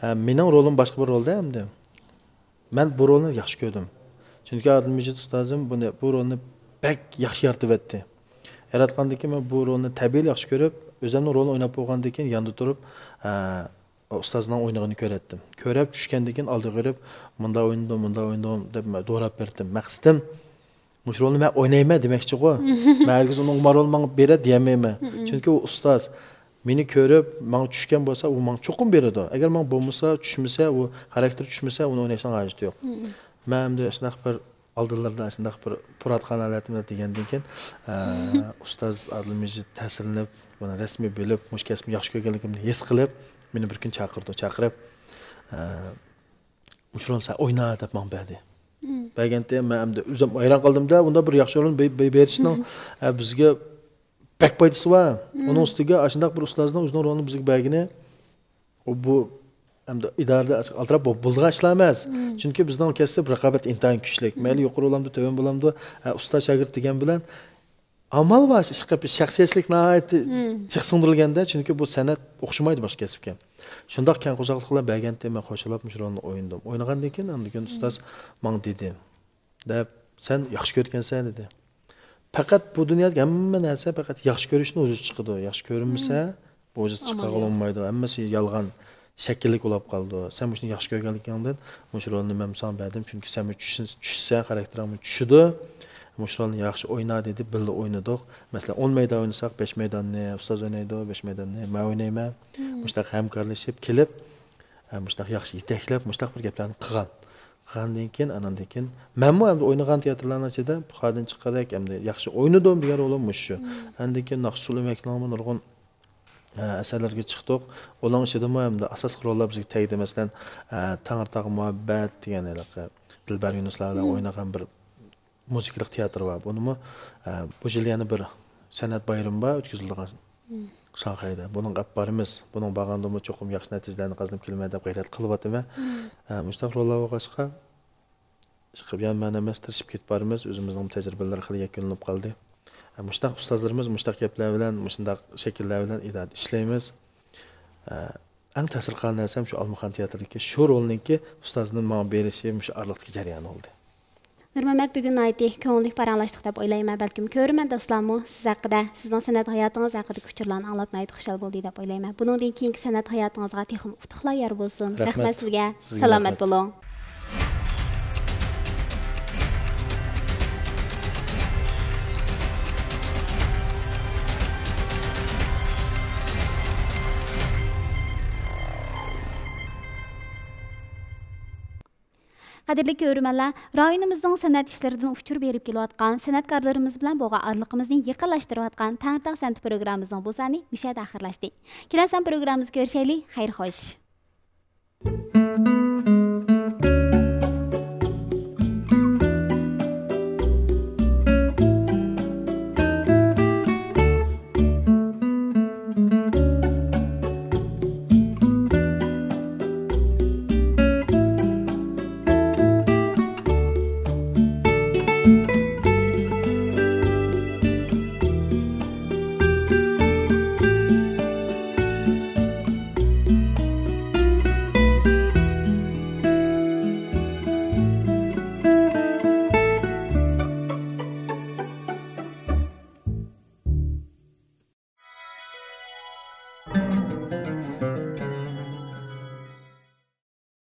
ئە، مېنىڭ رولۇم باشقا بىر رولدا ئەمدى. مەن بۇ رولنى ياخشى كۆردۈم. چۈنكى ئادىل مىجىت ئۇستازىم بۇنى، بۇ رولنى بەك ياخشى يارىتىۋەتتى. ياراتقاندىن كېيىن مەن بۇ رولنى تەبىئىي ياخشى كۆرۈپ، ئۆزۈمنىڭ رولىنى ئويناپ بولغاندىن كېيىن ياندا تۇرۇپ، ئە، ئۇستازنىڭ ئوينىغىنى كۆرەتتىم. كۆرۈپ چۈشكەندىن كېيىن ئالدىغا بېرىپ، مۇنداق ئوينىدىم، مۇنداق ئوينىدىم دەپ دوراپ بەردىم. مەقسىتىم، مۇشۇ رولنى مەن ئوينايمەن دېمەكچىغۇ. مەن ھەرگىز ئۇنىڭغا ما رول ماڭا بېرە دېيەلمەيمەن. مم. چۈنكى ئۇ ئۇستاز مېنى كۆرۈپ، ماڭا چۈشكەن بولسا، ئۇ ماڭا چوقۇم بېرىدۇ. ئەگەر ماڭا بولمىسا، چۈشمىسە، ئۇ خاراكتېرى چۈشمىسە، ئۇنى ئويناشنىڭ ھاجىتى يوق. مم. مەن ئەمدى شۇنداق بىر ئالدىلىرىدا شۇنداق بىر پۇراتقان ھالەتتىمەن دېگەندىن كېيىن، ئە، ئۇستاز ئادىل مىجىت تەسىرلىنىپ، مانا رەسمىي بىلىپ، مۇشۇ كەسىپنى ياخشى كۆرگەنلىكىمنى ھېس قىلىپ، مېنى بىر كۈنى چاقىرىدۇ. چاقىرىپ، ئە، مۇشۇ رولنى سەن ئوينا دەپ ماڭا بەردى. مم. بەرگەنتى مەن ئەمدى ئۆزۈم ھەيران قالدىم-دە، ئۇنداق بىر ياخشى رول بە-، بە-، بېرىشنىڭ، ئە، بىزگە بەك پايدىسى بار. مم. ئۇنىڭ ئۈستىگە ئاشۇنداق بىر ئۇستازنىڭ ئۆزىنىڭ رولىنى بىزگە بەرگىنى، ئۇ بۇ ئەمدى ئىدارىدە ئالدىراپ بولىدىغان ئىشلار ئەمەس. مم. چۈنكى بىزنىڭ كەسىپ رىقابەت ئىنتايىن كۈچلۈك. مم. مەيلى يۇقىرى بولامدۇ، تۆۋەن بولامدۇ، ئە، ئۇستاز شاگىرت دېگەن بىلەن ئامال بار، ئىشقىلىپ شەخسىيەتچىلىك ناھايىتى مم. چىق سىڭدۈرۈلگەندە، چۈنكى بۇ سەنئەت ئوخشىمايدۇ باشقا كەسىپكە. شۇنداق كەڭ قورساقلىق بىلەن بەرگەنتى مەن خوشلاپ مۇشۇ رولنى ئوينىدىم. ئوينىغاندىن كېيىن ئاندىن كېيىن ئۇستاز ماڭا دېدى، دەپ، سەن ياخشى كۆرگەنسەن دېدى. پەقەت بۇ دۇنيادىكى ھەممە نەرسە پەقەت ياخشى كۆرۈشتىن ۋۇجۇدقا چىقىدۇ. ياخشى كۆرۈنمىسە، بۇ ۋۇجۇدقا چىقارغىلى بولمايدۇ. ھەممىسى يالغان، شەكىللىك بولۇپ قالىدۇ. سەن مۇشۇنى ياخشى كۆرگەنلىكىڭدىن مۇشۇ رولنى مەن ساڭا بەردىم. چۈنكى سەن چۈشسەڭ، خاراكتېرىڭمۇ چۈشىدۇ. مۇشۇ رولنى ياخشى ئوينا دېدى، بىللە ئوينىدۇق. مەسىلەن، ئون مەيدان ئوينىساق، بەش مەيداننى ئۇستاز ئوينايدۇ، بەش مەيداننى مەن ئوينايمەن. مۇشۇنداق ھەمكارلىشىپ كېلىپ، ھە، مۇشۇنداق ياخشى يېتەكلەپ، مۇشۇنداق بىر گەپلەرنى قىلغان. قىلغاندىن كېيىن، ئاناندىن كېيىن مەنمۇ ئەمدى ئوينىغان تىياتىرلارنىڭ ئىچىدە پۇخادىن چىققۇدەك ئەمدى ياخشى ئوينىدىم دېگەن رولۇم مۇشۇ شۇ. ئاندىن كېيىن ناخشا ئۇسسۇل ئۆمەكنىڭمۇ نۇرغۇن، ھە، ئەسەرلىرىگە چىقتۇق. ئۇنىڭ ئىچىدىمۇ ئەمدى ئاساسلىق روللار بىزگە تەگدى. مەسىلەن، ھە، تەڭرىتاغ مۇھەببەت دېگەن ھېلىقى دىلبەر يۇنۇسلار بىلەن ئوينىغان بىر مۇزىكىلىق تىياتىر بار. بۇنىمۇ، ئە، بۇ يىل يەنە بىر سەنئەت بايرىمى بار ئۆتكۈزۈلىدىغان شاڭخەيدە. بۇنىڭغا ئاپىرىمىز. بۇنىڭ بارغاندىمۇ چوقۇم ياخشى نەتىجىلەرنى قازىنىپ كېلىمەن دەپ غەيرەت قىلىۋاتىمەن. ئە، مۇشۇنداق روللار بولغاچقا، ئىشقىلىپ يەنە مەن ئەمەس تىرىشىپ كېتىپ بارىمىز. ئۆزىمىزنىڭ تەجرىبىلىرى خېلى يەكۈنلىنىپ قالدى. ئە، مۇشۇنداق ئۇستازلىرىمىز مۇشۇنداق گەپلەر بىلەن، مۇشۇنداق شەكىللەر بىلەن ئىدارىدە ئىشلەيمىز. ئە، ئەڭ تەسىر قىلغان نەرسەم شۇ ئالمىخان تىياتىرىدىكى شۇ رولنىڭكى ئۇستازنىڭ ماڭا بېرىشى مۇشۇ ئارىلىقتىكى جەريان بولدى. نۇرمەمەت بۈگۈن ناھايىتى كۆڭۈللۈك پاراڭلاشتۇق دەپ ئويلايمەن. بەلكىم كۆرۈرمەن دوستلارمۇ سىز ھەققىدە، سىزنىڭ سەنئەت ھاياتىڭىز ھەققىدىكى ئۇچۇرلارنى ئاڭلاپ ناھايىتى خۇشال بولدى دەپ ئويلايمەن. بۇنىڭدىن كېيىنكى سەنئەت ھاياتىڭىزغا تېخىمۇ ئۇتۇقلار يار بولسۇن. رەھمەت سىزگە. سىزگە سالامەت بولۇڭ. قەدىرلىك كۆرۈرمەنلەر، رايونىمىزنىڭ سەنئەت ئىشلىرىدىن ئۇچۇر بېرىپ كېلىۋاتقان سەنئەتكارلىرىمىز بىلەن بولغان ئارىلىقىمىزنى يېقىنلاشتۇرۇۋاتقان تەڭرىتاغ سەنئىتى پروگراممىمىزنىڭ بۇ سانى مۇشۇ يەردە ئاخىرلاشتى. كېلەر سان پروگراممىمىزدا كۆرۈشەيلى. خەير خوش.